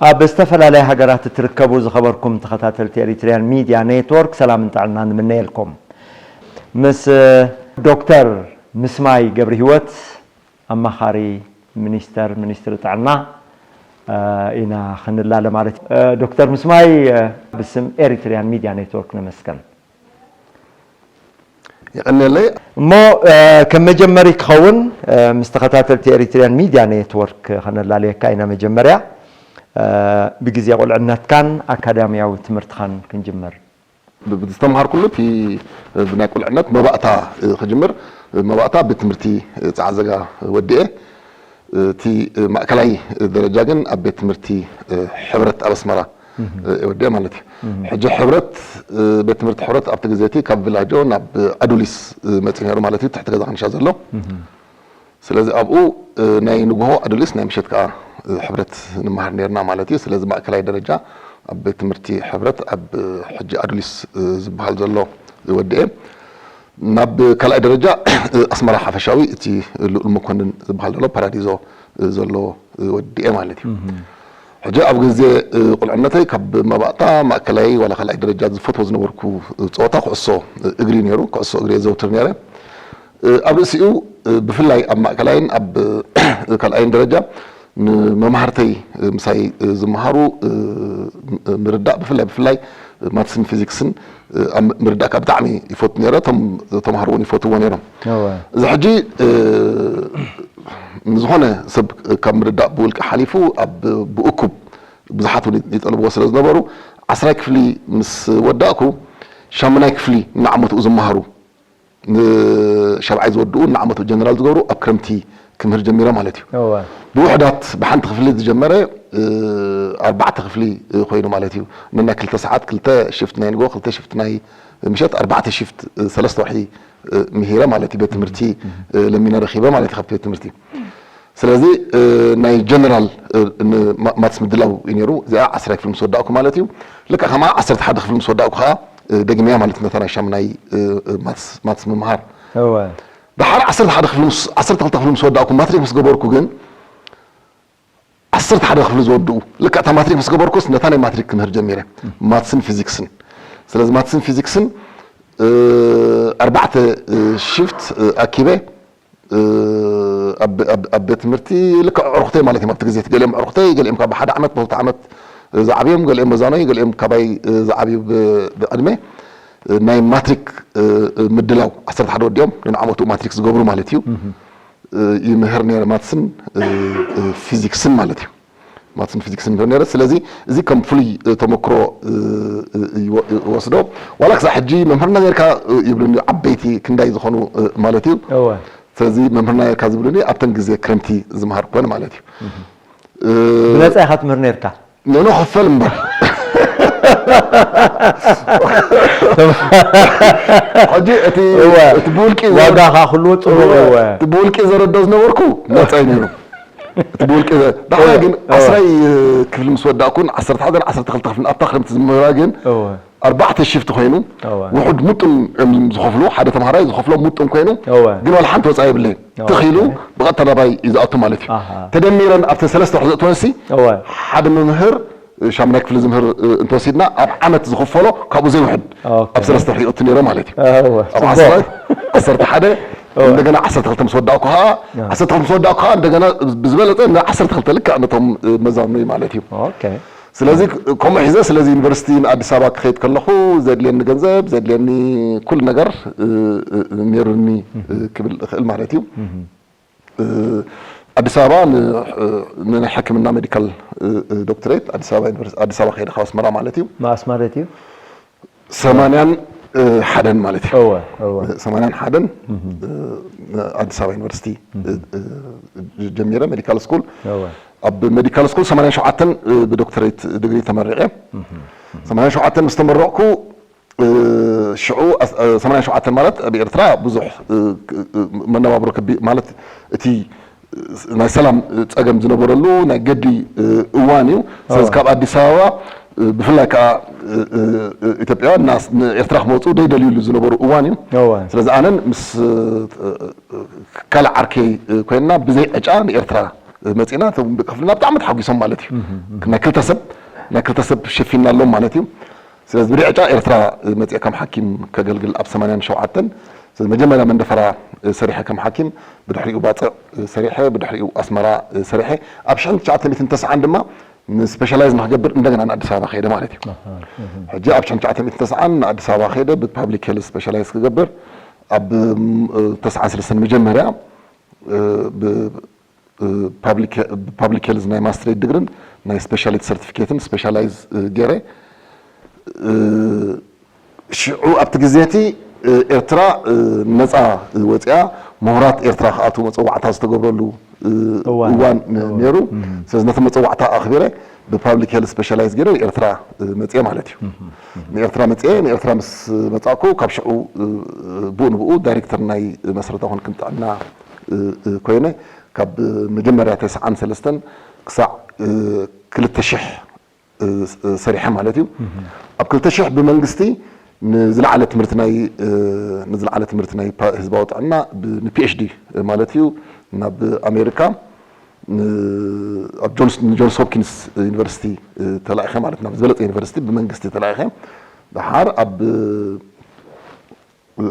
ኣብ ዝተፈላለያ ሃገራት እትርከቡ ዝኸበርኩም ተኸታተልቲ ኤሪትሪያን ሚድያ ኔትወርክ ሰላምን ጥዕናን ንምነየልኩም። ምስ ዶክተር ምስማይ ገብረሂወት ኣማኻሪ ሚኒስተር ሚኒስትሪ ጥዕና ኢና ክንላለ ማለት እዩ። ዶክተር ምስማይ ብስም ኤሪትሪያን ሚድያ ኔትወርክ ነመስገን። የቐንየለይ። እሞ ከም መጀመሪ ክኸውን ምስ ተኸታተልቲ ኤሪትሪያን ሚድያ ኔትወርክ ከነላለየካ ኢና። መጀመርያ ብግዜ ቁልዕነትካን ኣካዳሚያዊ ትምህርትኻን ክንጅምር። ዝተምሃርኩሉ እቲ ብናይ ቁልዕነት መባእታ ክጅምር፣ መባእታ ቤት ትምህርቲ ጸዓዘጋ ወዲኤ፣ እቲ ማእከላይ ደረጃ ግን ኣብ ቤት ትምህርቲ ሕብረት ኣብ ኣስመራ ወዲኤ ማለት እዩ። ሕጂ ሕብረት፣ ቤት ትምህርቲ ሕብረት ኣብቲ ግዜ እቲ ካብ ቪላጆ ናብ ኣዱሊስ መጺኡ ነይሩ ማለት እዩ፣ ትሕቲ ገዛ ክንሻ ዘሎ። ስለዚ ኣብኡ ናይ ንግሆ ኣዱሊስ ናይ ምሸት ከኣ ሕብረት ንመሃር ነርና ማለት እዩ። ስለዚ ማእከላይ ደረጃ ኣብ ቤት ትምህርቲ ሕብረት ኣብ ሕጂ ኣዱሊስ ዝበሃል ዘሎ ወዲኤ ናብ ካልኣይ ደረጃ ኣስመራ ሓፈሻዊ እቲ ልኡል መኮንን ዝበሃል ዘሎ ፓራዲዞ ዘሎ ወዲኤ ማለት እዩ። ሕጂ ኣብ ግዜ ቁልዕነተይ ካብ መባእታ ማእከላይ ዋላ ካልኣይ ደረጃ ዝፈትዎ ዝነበርኩ ጸወታ ኩዕሶ እግሪ ነይሩ። ኩዕሶ እግሪ የዘውትር ነይረ። ኣብ ርእሲኡ ብፍላይ ኣብ ማእከላይን ኣብ ካልኣይን ደረጃ ንመማህርተይ ምሳይ ዝመሃሩ ምርዳእ ብፍላይ ብፍላይ ማትስን ፊዚክስን ኣብ ምርዳእ ካብ ብጣዕሚ ይፈቱ ነይረ። እቶም ተማሃሮ እውን ይፈትዎ ነይሮም። እዚ ሕጂ ንዝኾነ ሰብ ካብ ምርዳእ ብውልቂ ሓሊፉ ኣብ ብእኩብ ብዙሓት እውን ይጠልብዎ ስለ ዝነበሩ ዓስራይ ክፍሊ ምስ ወዳእኩ ሻምናይ ክፍሊ ንዓመትኡ ዝመሃሩ ንሻብዓይ ዝወድኡ ንዓመቱ ጀነራል ዝገብሩ ኣብ ክረምቲ ክምህር ጀሚረ ማለት እዩ። ብውሕዳት ብሓንቲ ክፍሊ ዝጀመረ ኣርባዕተ ክፍሊ ኮይኑ ማለት እዩ። ነናይ ክልተ ሰዓት ክልተ ሽፍት ናይ ንጎ ክልተ ሽፍት ናይ ምሸት ኣርባዕተ ሽፍት ሰለስተ ወርሒ ምሂረ ማለት እዩ። ቤት ትምህርቲ ለሚነ ረኺበ ማለት እዩ ካብቲ ቤት ትምህርቲ። ስለዚ ናይ ጀነራል ማትስ ምድላው እዩ ነይሩ። እዚኣ ዓስራይ ክፍሊ ምስ ወዳእኩ ማለት እዩ። ልክዕ ከማኣ ዓሰርተ ሓደ ክፍሊ ምስ ወዳእኩ ከዓ ደግመያ ማለት ነታ ናይ ሻምናይ ማትስ ምምሃር። ደሓር ዓሰርተ ሓደ ክፍሊ ዓሰርተ ክልተ ክፍሊ ምስ ወዳእኩ ማትሪክ ምስ ገበርኩ ግን ዓሰርተ ሓደ ክፍሊ ዝወድኡ ልክዕ እታ ማትሪክ ምስ ገበርኩስ ነታ ናይ ማትሪክ ክምህር ጀሚረ ማትስን ፊዚክስን። ስለዚ ማትስን ፊዚክስን ኣርባዕተ ሽፍት ኣኪበ ኣብ ቤት ትምህርቲ ልክዕ ኣዕሩኽተይ ማለት እዮም ኣብቲ ግዜ እቲ ገሊኦም ኣዕሩኽተይ ገሊኦም ካብ ሓደ ዓመት ብክልተ ዓመት ዝዓብዮም ገሊኦም መዛኖይ ገሊኦም ካባይ ዝዓብዩ ብዕድመ ናይ ማትሪክ ምድላው ዓሰርተ ሓደ ወዲኦም ንዓመቱ ማትሪክ ዝገብሩ ማለት እዩ ይምህር ነይረ ማትስን ፊዚክስን ማለት እዩ። ማትስን ፊዚክስን ይምህር ነይረ። ስለዚ እዚ ከም ፍሉይ ተመክሮ ይወስዶ። ዋላ ክሳብ ሕጂ መምህርና ነርካ ይብሉኒ ዓበይቲ ክንዳይ ዝኾኑ ማለት እዩ። ስለዚ መምህርና ነርካ ዝብሉኒ ኣብተን ግዜ ክረምቲ ዝምሃር ኮነ ማለት እዩ። ብነፃ ኢኻ ትምህር ነርካ? ኖኖ ክፈል እምበር ሕጂ እቲ ብውልቂ ዋጋኻ ክልዎ ፅቡቅ እወ እቲ ብውልቂ ዘረዶ ዝነበርኩ ነፃ እዩ ነይሩ። እቲ ብውልቂ ዳሕራይ ግን ዓስራይ ክፍሊ ምስ ወዳእኩን ዓሰርተ ሓደን ዓሰርተ ክልተ ክፍልን ኣብታ ክረምቲ ዝምህራ ግን ኣርባዕተ ሽፍት ኮይኑ ውሑድ ሙጡን እዮም ዝኸፍሉ ሓደ ተምሃራይ ዝኸፍሎ ሙጡን ኮይኑ ግን ዋላ ሓንቲ ወፃኢ የብለይ ትኺሉ ብቐጥታ ናባይ እዩ ዝኣቱ ማለት እዩ ተደሚረን ኣብተን ሰለስተ ወርሒ ዘእትወንሲ ሓደ መምህር ሻምናይ ክፍሊ ዝምህር እንተወሲድና ኣብ ዓመት ዝኽፈሎ ካብኡ ዘይውሕድ ኣብ ሰለስተ ወርሒ ይእቱ ነይሮ ማለት እዩ። ኣብ ዓሰርተ ሓደ እንደገና ዓሰርተ ክልተ ምስ ወዳእኩ ከዓ ዓሰርተ ክልተ ምስ ወዳእኩ ከዓ እንደገና ብዝበለፀ ን ዓሰርተ ክልተ ልክዕ ነቶም መዛኑይ ማለት እዩ። ስለዚ ከምኡ ሒዘ ስለዚ ዩኒቨርሲቲ ንኣዲስ ኣበባ ክኸይድ ከለኹ ዘድልየኒ ገንዘብ ዘድልየኒ ኩሉ ነገር ነይሩኒ ክብል እኽእል ማለት እዩ። ኣዲስ ኣበባ ንናይ ሕክምና ሜዲካል ዶክትሬት ኣዲስ ኣበባ ዩኒቨርሲቲ ኣዲስ ኣበባ ከይደ ካብ ኣስመራ ማለት እዩ። መኣስ ማለት እዩ? ሰማንያን ሓደን ማለት እዩ። እወ እወ ሰማንያን ሓደን ኣዲስ ኣበባ ዩኒቨርሲቲ ጀሚረ ሜዲካል ስኩል። ኣብ ሜዲካል ስኩል ሰማንያን ሸውዓተን ብዶክትሬት ድግሪ ተመሪቐ። ሰማንያን ሸውዓተን ምስ ተመረቕኩ ሽዑ ሰማንያን ሸውዓተን ማለት ኣብ ኤርትራ ብዙሕ መነባብሮ ከቢ ማለት እቲ ናይ ሰላም ጸገም ዝነበረሉ ናይ ገድሊ እዋን እዩ። ስለዚ ካብ ኣዲስ ኣበባ ብፍላይ ከዓ ኢትዮጵያውያን ንኤርትራ ክመፁ ደይደልዩሉ ዝነበሩ እዋን እዩ። ስለዚ ኣነን ምስ ካልእ ዓርከይ ኮይንና ብዘይ ዕጫ ንኤርትራ መፂና፣ እቶም ደቂ ክፍልና ብጣዕሚ ተሓጒሶም ማለት እዩ። ናይ ክልተ ሰብ፣ ናይ ክልተ ሰብ ሸፊንናሎም ማለት እዩ። ስለዚ ብድሕሪ ዕጫ ኤርትራ መፂአ ከም ሓኪም ከገልግል ኣብ ሰማንያን ሸውዓተን። ስለዚ መጀመርያ መንደፈራ ሰሪሐ ከም ሓኪም፣ ብድሕሪኡ ባፅዕ ሰሪሐ፣ ብድሕሪኡ ኣስመራ ሰሪሐ። ኣብ ሽሕን ትሽዓተ ሚእትን ተስዓን ድማ ንስፔሻላይዝ ንክገብር እንደገና ንኣዲስ ኣበባ ከይደ ማለት እዩ። ሕጂ ኣብ ሽሕን ትሽዓተ ሚእትን ተስዓን ንኣዲስ ኣበባ ከይደ ብፓብሊክ ሄልዝ ስፔሻላይዝ ክገብር፣ ኣብ ተስዓን ሰለስተን መጀመርያ ብፓብሊክ ሄልዝ ናይ ማስትሬት ድግርን ናይ ስፔሻሊቲ ሰርቲፊኬትን ስፔሻላይዝ ገይረ። ሽዑ ኣብቲ ግዜ እቲ ኤርትራ ነፃ ወፂኣ፣ ምሁራት ኤርትራ ክኣትዉ መፀዋዕታ ዝተገብረሉ እዋን ነይሩ። ስለዚ ነቲ መፀዋዕታ ኣኽቢረ ብፓብሊክ ሄልዝ ስፔሻላይዝ ገይረ ኤርትራ መፅየ ማለት እዩ። ንኤርትራ መፅየ፣ ንኤርትራ ምስ መፃእኩ ካብ ሽዑ ብኡ ንብኡ ዳይሬክተር ናይ መሰረታዊ ክንክን ጥዕና ኮይነ፣ ካብ መጀመርያ ተስዓን ሰለስተን ክሳዕ ክልተ ሽሕ ሰሪሐ ማለት እዩ። ኣብ ክልተ ሽሕ ብመንግስቲ ንዝለዓለ ትምህርቲ ናይ ንዝለዓለ ትምህርቲ ናይ ህዝባዊ ጥዕና ን ፒ ኤች ዲ ማለት እዩ ናብ ኣሜሪካ ኣብ ጆንስ ሆፕኪንስ ዩኒቨርሲቲ ተላኢኸ ማለት ናብ ዝበለፀ ዩኒቨርሲቲ ብመንግስቲ ተላኢኸ። ደሓር ኣብ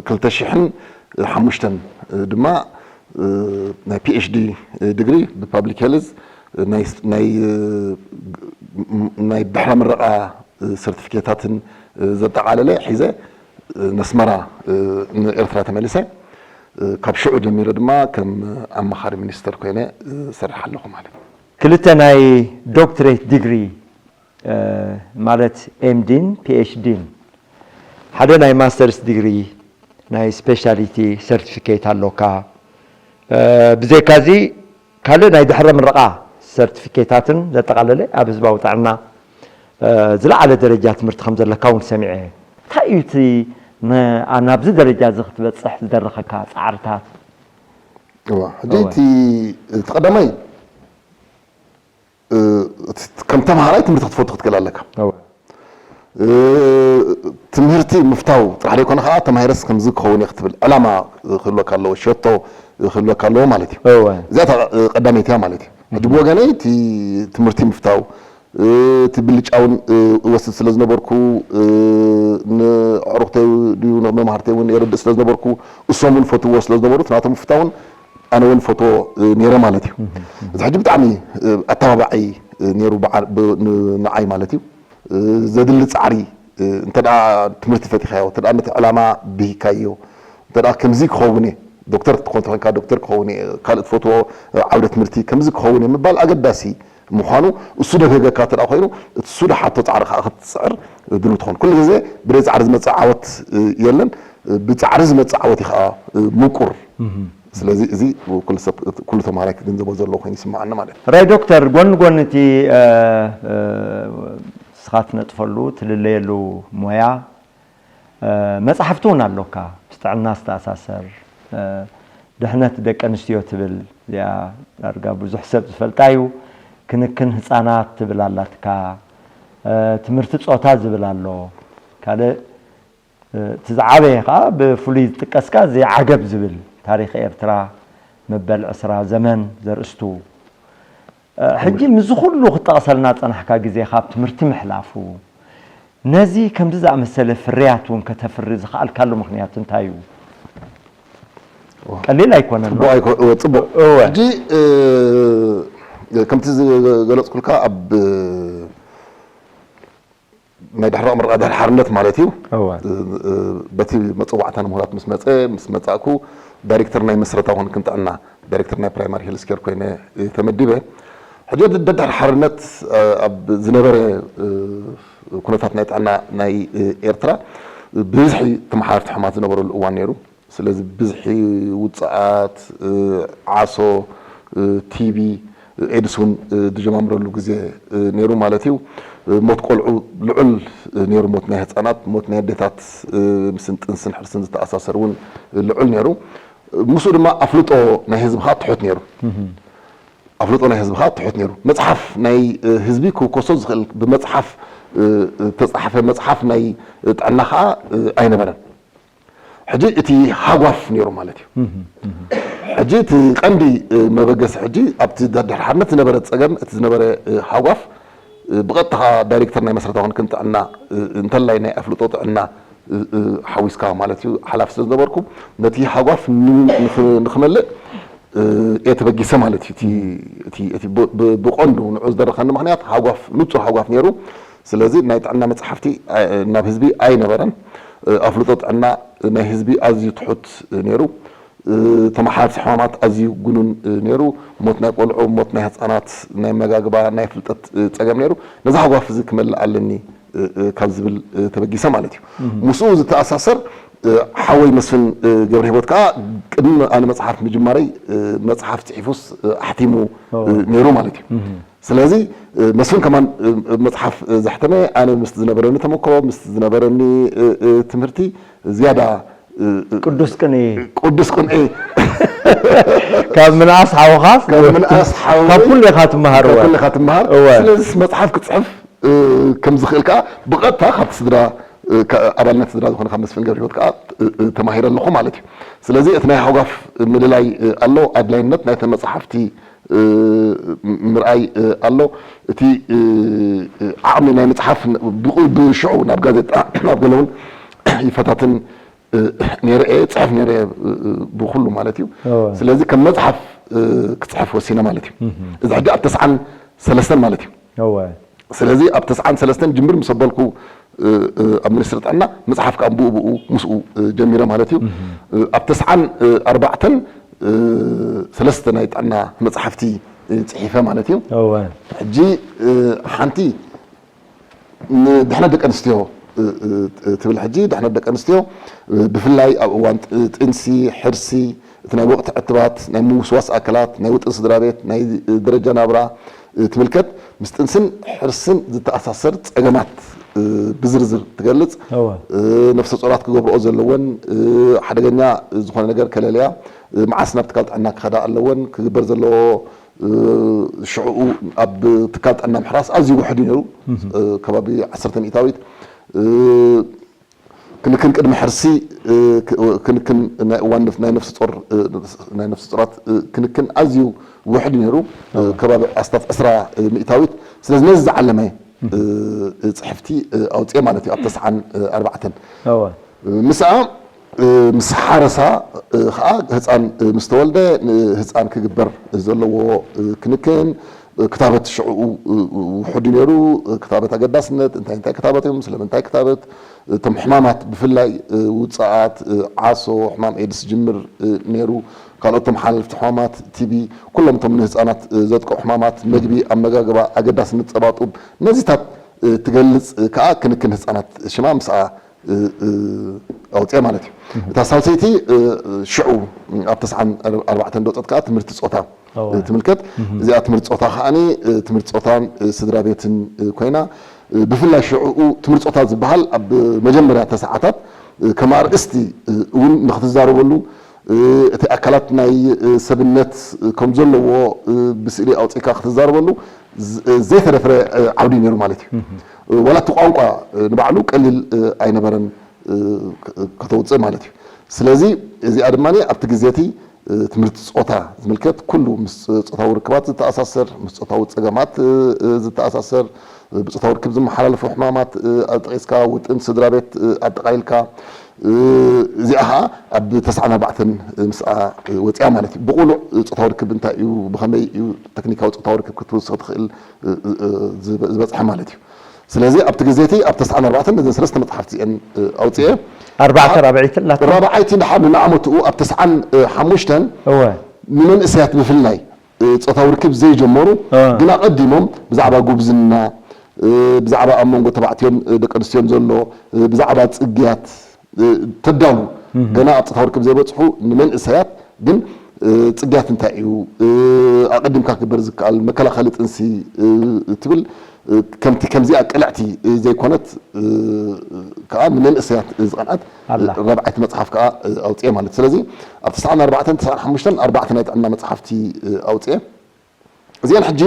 ክልተ ሽሕን ሓሙሽተን ድማ ናይ ፒ ኤች ዲ ድግሪ ብፓብሊክ ሄልዝ ናይ ድሕረ ምረቓ ሰርቲፊኬታትን ዘጠቓለለ ሒዘ ነስመራ ንኤርትራ ተመሊሰ። ካብ ሽዑ ጀሚረ ድማ ከም ኣማኻሪ ሚኒስተር ኮይነ ሰርሕ ኣለኹ ማለት እዩ። ክልተ ናይ ዶክትሬት ዲግሪ ማለት ኤምዲን ፒኤችዲን ሓደ ናይ ማስተርስ ዲግሪ ናይ ስፔሻሊቲ ሰርቲፊኬት ኣሎካ። ብዘይካዚ ካልእ ናይ ድሕረ ምረቓ ሰርቲፊኬታትን ዘጠቓለለ ኣብ ህዝባዊ ጥዕና ዝለዓለ ደረጃ ትምህርቲ ከም ዘለካ እውን ሰሚዐ። እንታይ እዩ እቲ ናብዚ ደረጃ እዚ ክትበፅሕ ዝደረኸካ ፃዕርታት? ሕጂ እቲ ቀዳማይ ከም ተምሃራይ ትምህርቲ ክትፈቱ ክትክእል ኣለካ። ትምህርቲ ምፍታው ጥራሕ ዘይኮነ ከዓ ተማሂረስ ከምዚ ክኸውን እየ ክትብል ዕላማ ክህልወካ ኣለዎ፣ ሸቶ ክህልወካ ኣለዎ ማለት እዩ። እዚኣ ቀዳመይቲ እያ ማለት እዩ። ሕጂ ብወገነይ እቲ ትምህርቲ ምፍታው እቲ ብልጫ እውን እወስድ ስለ ዝነበርኩ፣ ንኣዕሩኽተይ ድዩ ንመምሃርተይ እውን የረድእ ስለ ዝነበርኩ፣ እሶም እውን ፈትዎ ስለ ዝነበሩ እቲ ናቶም ምፍታውን ኣነ እውን ፈትዎ ነይረ ማለት እዩ። እዚ ሕጂ ብጣዕሚ ኣተባባዒ ነይሩ ንዓይ ማለት እዩ። ዘድሊ ፃዕሪ እንተ ደኣ ትምህርቲ ፈቲኻዮ፣ እንተ ደኣ ነቲ ዕላማ ብሂካዮ፣ እንተ ደኣ ከምዚ ክኸውን እየ፣ ዶክተር ክትኮን ተኾይንካ ዶክተር ክኸውን እየ፣ ካልእ ትፈትዎ ዓውደ ትምህርቲ ከምዚ ክኸውን እየ ምባል ኣገዳሲ ምዃኑ እሱ ደብህገካ እንተ ደኣ ኮይኑ፣ እሱ ደሓቶ ፃዕሪ ከዓ ክትፅዕር ድሉ ትኾን። ኩሉ ግዜ ብደይ ፃዕሪ ዝመፅእ ዓወት የለን፣ ብፃዕሪ ዝመፅእ ዓወት እዩ ከዓ ምቁር። ስለዚ እዚ ኩሉ ሰብ ኩሉ ተምሃራይ ክግንዘቦ ዘለዎ ኮይኑ ይስምዓኒ ማለት እዩ። ራይ ዶክተር፣ ጎኒ ጎኒ እቲ ንስኻ ትነጥፈሉ ትልለየሉ ሞያ መፅሓፍቲ እውን ኣሎካ፣ ምስ ጥዕና ዝተኣሳሰር ድሕነት ደቂ ኣንስትዮ ትብል እዚኣ ዳርጋ ብዙሕ ሰብ ዝፈልጣ እዩ። ክንክን ህፃናት ትብል ኣላትካ፣ ትምህርቲ ፆታ ዝብል ኣሎ። ካልእ እቲ ዝዓበየ ከዓ ብፍሉይ ዝጥቀስካ እዚ ዓገብ ዝብል ታሪኽ ኤርትራ መበል ዕስራ ዘመን ዘርእስቱ። ሕጂ ምስዚ ኩሉ ክጠቕሰልና ዝፀናሕካ ግዜ ካብ ትምህርቲ ምሕላፉ ነዚ ከምዚ ዝኣመሰለ ፍርያት እውን ከተፍሪ ዝኸኣልካሉ ምኽንያት እንታይ እዩ? ቀሊል ኣይኮነን። ጽቡቕ። ሕጂ ከምቲ ዝገለጽኩልካ ኣብ ናይ ድሕረ ምረቓ ድሕሪ ሓርነት ማለት እዩ። በቲ መፀዋዕታ ንምሁራት ምስ መፀ ምስ መፃእኩ ዳይሬክተር ናይ መሰረታዊ ክንክን ጥዕና ዳይሬክተር ናይ ፕራይማሪ ሄልስ ኬር ኮይነ ተመዲበ። ሕጂ ደድሕሪ ሓርነት ኣብ ዝነበረ ኩነታት ናይ ጥዕና ናይ ኤርትራ ብዝሒ ተመሓላለፍቲ ሕማት ዝነበረሉ እዋን ነይሩ። ስለዚ ብዝሒ ውፅዓት ዓሶ፣ ቲቢ፣ ኤድስ እውን ዝጀማምረሉ ግዜ ነይሩ ማለት እዩ። ሞት ቆልዑ ልዑል ነይሩ፣ ሞት ናይ ህፃናት፣ ሞት ናይ ኣዴታት ምስን ጥንስን ሕርስን ዝተኣሳሰር እውን ልዑል ነይሩ። ምስኡ ድማ ኣፍልጦ ናይ ህዝቢ ከዓ ትሑት ነይሩ። ኣፍልጦ ናይ ህዝቢ ከዓ ትሑት ነይሩ። መፅሓፍ ናይ ህዝቢ ክውከሶ ዝኽእል ብመፅሓፍ ዝተፃሓፈ መፅሓፍ ናይ ጥዕና ከዓ ኣይነበረን። ሕጂ እቲ ሃጓፍ ነይሩ ማለት እዩ። ሕጂ እቲ ቀንዲ መበገሲ ሕጂ ኣብቲ ደድሕሪ ሓርነት ዝነበረ ፀገም፣ እቲ ዝነበረ ሃጓፍ ብቐጥታ ዳይሬክተር ናይ መሰረታዊ ክንክን ጥዕና እንተላይ ናይ ኣፍልጦ ጥዕና ሓዊስካ ማለት እዩ ሓላፊ ስለ ዝነበርኩ፣ ነቲ ሃጓፍ ንኽመልእ እየ ተበጊሰ ማለት እዩ። ብቐንዱ ንዑ ዝደረኸኒ ምኽንያት ሃጓፍ፣ ንፁር ሃጓፍ ነይሩ። ስለዚ ናይ ጥዕና መፅሓፍቲ ናብ ህዝቢ ኣይነበረን። ኣፍልጦ ጥዕና ናይ ህዝቢ ኣዝዩ ትሑት ነይሩ። ተመሓላልፊ ሕማማት ኣዝዩ ግኑን ነይሩ። ሞት ናይ ቆልዑ፣ ሞት ናይ ህፃናት፣ ናይ መጋግባ፣ ናይ ፍልጠት ፀገም ነይሩ። ነዚ ሃጓፍ እዚ ክመልእ ኣለኒ ካብ ዝብል ተበጊሰ ማለት እዩ። ምስኡ ዝተኣሳሰር ሓወይ መስፍን ገብረ ህይወት ከዓ ቅድሚ ኣነ መፅሓፍ ምጅማረይ መፅሓፍ ፅሒፉስ ኣሕቲሙ ነይሩ ማለት እዩ። ስለዚ መስፍን ከማን መፅሓፍ ዘሕተመ ኣነ ምስቲ ዝነበረኒ ተመክሮ፣ ምስቲ ዝነበረኒ ትምህርቲ ዝያዳ ቅዱስ ቅንኢ ቅዱስ ቅንኢ ካብ ምንኣስ ሓውኻስ ካብ ምንኣስ ሓወይ ካብ ኩሉ ኢኻ ትመሃር። ካብ እወ። ኩሉ ኢኻ ትመሃር። እወ። ስለዚ መፅሓፍ ክፅሕፍ ከም ዝኽእል ከዓ ብቐጥታ ካብቲ ስድራ ኣባልነት ስድራ ዝኾነ ካብ መስፍን ገብረ ህይወት ከዓ ተማሂረ ኣለኹ ማለት እዩ። ስለዚ እቲ ናይ ሃጓፍ ምልላይ ኣሎ፣ ኣድላይነት ናይተን መፅሓፍቲ ምርኣይ ኣሎ። እቲ ዓቕሚ ናይ ምፅሓፍ ብኡ ብሽዑ ናብ ጋዜጣ ናብ ገለ እውን ይፈታትን ነይረ እየ፣ ፅሕፍ ነይረ እየ ብኩሉ ማለት እዩ። እወ። ስለዚ ከም መፅሓፍ ክፅሕፍ ወሲነ ማለት እዩ። እዚ ሕጂ ኣብ ተስዓን ሰለስተን ማለት እዩ። እወ። ስለዚ ኣብ ተስዓን ሰለስተን ጅምር ምስ ኣበልኩ ኣብ ሚኒስትሪ ጥዕና መፅሓፍ ከዓ ብኡ ብኡ ምስኡ ጀሚረ ማለት እዩ። ኣብ ተስዓን ኣርባዕተን ሰለስተ ናይ ጥዕና መፅሓፍቲ ፅሒፈ ማለት እዩ። እወ። ሕጂ ሓንቲ ንድሕነት ደቂ ኣንስትዮ ትብል። ሕጂ ድሕነት ደቂ ኣንስትዮ ብፍላይ ኣብ እዋን ጥንሲ፣ ሕርሲ፣ እቲ ናይ ወቕቲ ዕትባት፣ ናይ ምውስዋስ ኣካላት፣ ናይ ውጥን ስድራ ቤት፣ ናይ ደረጃ ናብራ ትምልከት፣ ምስ ጥንስን ሕርስን ዝተኣሳሰር ጸገማት ብዝርዝር ትገልጽ። እወ። ነፍሰ ጾራት ክገብርኦ ዘለወን፣ ሓደገኛ ዝኾነ ነገር ከለልያ፣ መዓስ ናብ ትካል ጥዕና ክኸዳ ኣለወን፣ ክግበር ዘለዎ ሽዕኡ ኣብ ትካል ጥዕና ምሕራስ ኣዝዩ ውሑድ እዩ ነይሩ። ከባቢ ዓሰርተ ሚእታዊት። ክንክን ቅድሚ ሕርሲ፣ ክንክን ናይ እዋን ናይ ነፍሲ ጾር፣ ናይ ነፍሲ ጾራት ክንክን ኣዝዩ ውሑድ እዩ ነይሩ። ከባቢ ኣስታት ዕስራ ሚእታዊት። ስለዚ ነዚ ዝዓለመ ጽሕፍቲ ኣውፅኤ ማለት እዩ ኣብ ተስዓን ኣርባዕተን። እወ። ምስኣ ምስ ሓረሳ ከዓ ህፃን ምስ ተወልደ ንህፃን ክግበር ዘለዎ ክንክን ክታበት ሽዕኡ ውሑድ እዩ ነይሩ። ክታበት ኣገዳስነት እንታይ እንታይ ክታበት እዮም፣ ስለምንታይ ክታበት፣ እቶም ሕማማት ብፍላይ ውፅኣት፣ ዓሶ፣ ሕማም ኤድስ ጅምር ነይሩ። ካልኦት ተመሓላልፍቲ ሕማማት፣ ቲቢ፣ ኩሎም እቶም ንህፃናት ዘጥቅዑ ሕማማት፣ መግቢ፣ ኣመጋግባ፣ ኣገዳስነት ፀባ ጡብ፣ ነዚታት ትገልፅ ከዓ ክንክን ህፃናት ሽማ ምስኣ ኣውፅአ ማለት እዩ። እታ ሳልሰይቲ ሽዑ ኣብ ተስዓን ኣርባዕተን ደወፀት ከዓ ትምህርቲ ጾታ እወ። ትምልከት። እዚኣ ትምህርቲ ጾታ ከዓኒ ትምህርቲ ጾታን ስድራ ቤትን ኮይና፣ ብፍላይ ሽዑኡ ትምህርቲ ጾታ ዝበሃል ኣብ መጀመርያ ተስዓታት ከም ኣርእስቲ እውን ንክትዛረበሉ፣ እቲ ኣካላት ናይ ሰብነት ከም ዘለዎ ብስእሊ ኣውፂእካ ክትዛረበሉ ዘይተደፍረ ዓውዲ ነይሩ ማለት እዩ። ዋላ እቲ ቋንቋ ንባዕሉ ቀሊል ኣይነበረን ከተውፅእ ማለት እዩ። ስለዚ እዚኣ ድማ ኣብቲ ግዜ እቲ ትምህርቲ ፆታ ዝምልከት ኩሉ ምስ ፆታዊ ርክባት ዝተኣሳሰር፣ ምስ ፆታዊ ፀገማት ዝተኣሳሰር፣ ብፆታዊ ርክብ ዝመሓላለፉ ሕማማት ኣጠቒስካ፣ ውጥን ስድራ ቤት ኣጠቓሊልካ፣ እዚኣ ኸዓ ኣብ ተስዓን ኣርባዕተን ምስኣ ወፂኣ ማለት እዩ። ብቑሉዕ ፆታዊ ርክብ እንታይ እዩ፣ ብኸመይ እዩ ተክኒካዊ ፆታዊ ርክብ ክትውስኽ ትኽእል ዝበፅሐ ማለት እዩ። ስለዚ ኣብቲ ግዜ እቲ ኣብ ተስዓን ኣርባዕተን ነዘን ሰለስተ መፅሓፍቲ እየን ኣውፅኤ። ኣርባዕተ ራብዐይቲ ኣላታ። ራብዓይቲ ድሓር ንዓመትኡ ኣብ ተስዓን ሓሙሽተን እወ። ንመንእሰያት ብፍላይ ጾታዊ ርክብ ዘይጀመሩ እ። ግን ኣቐዲሞም ብዛዕባ ጉብዝና፣ ብዛዕባ ኣብ መንጎ ተባዕትዮን ደቂ ኣንስትዮን ዘሎ፣ ብዛዕባ ጽግያት ተዳሉ። ገና ኣብ ጾታዊ ርክብ ዘይበጽሑ ንመንእሰያት ግን ጽግያት እንታይ እዩ፣ ኣቐዲምካ ክግበር ዝከኣል መከላኸሊ ጥንሲ ትብል፣ ከምቲ ከምዚኣ ቅልዕቲ ዘይኮነት፣ ከዓ ንመንእሰያት ዝቐንዐት ኣላ። ራብዓይቲ መጽሓፍ ከዓ ኣውፅኤ ማለት። ስለዚ ኣብ ተስዓን ኣርባዕተን ተስዓን ሓሙሽተን ኣርባዕተ ናይ ጥዕና መጽሓፍቲ ኣውፅኤ። እዚአን ሕጂ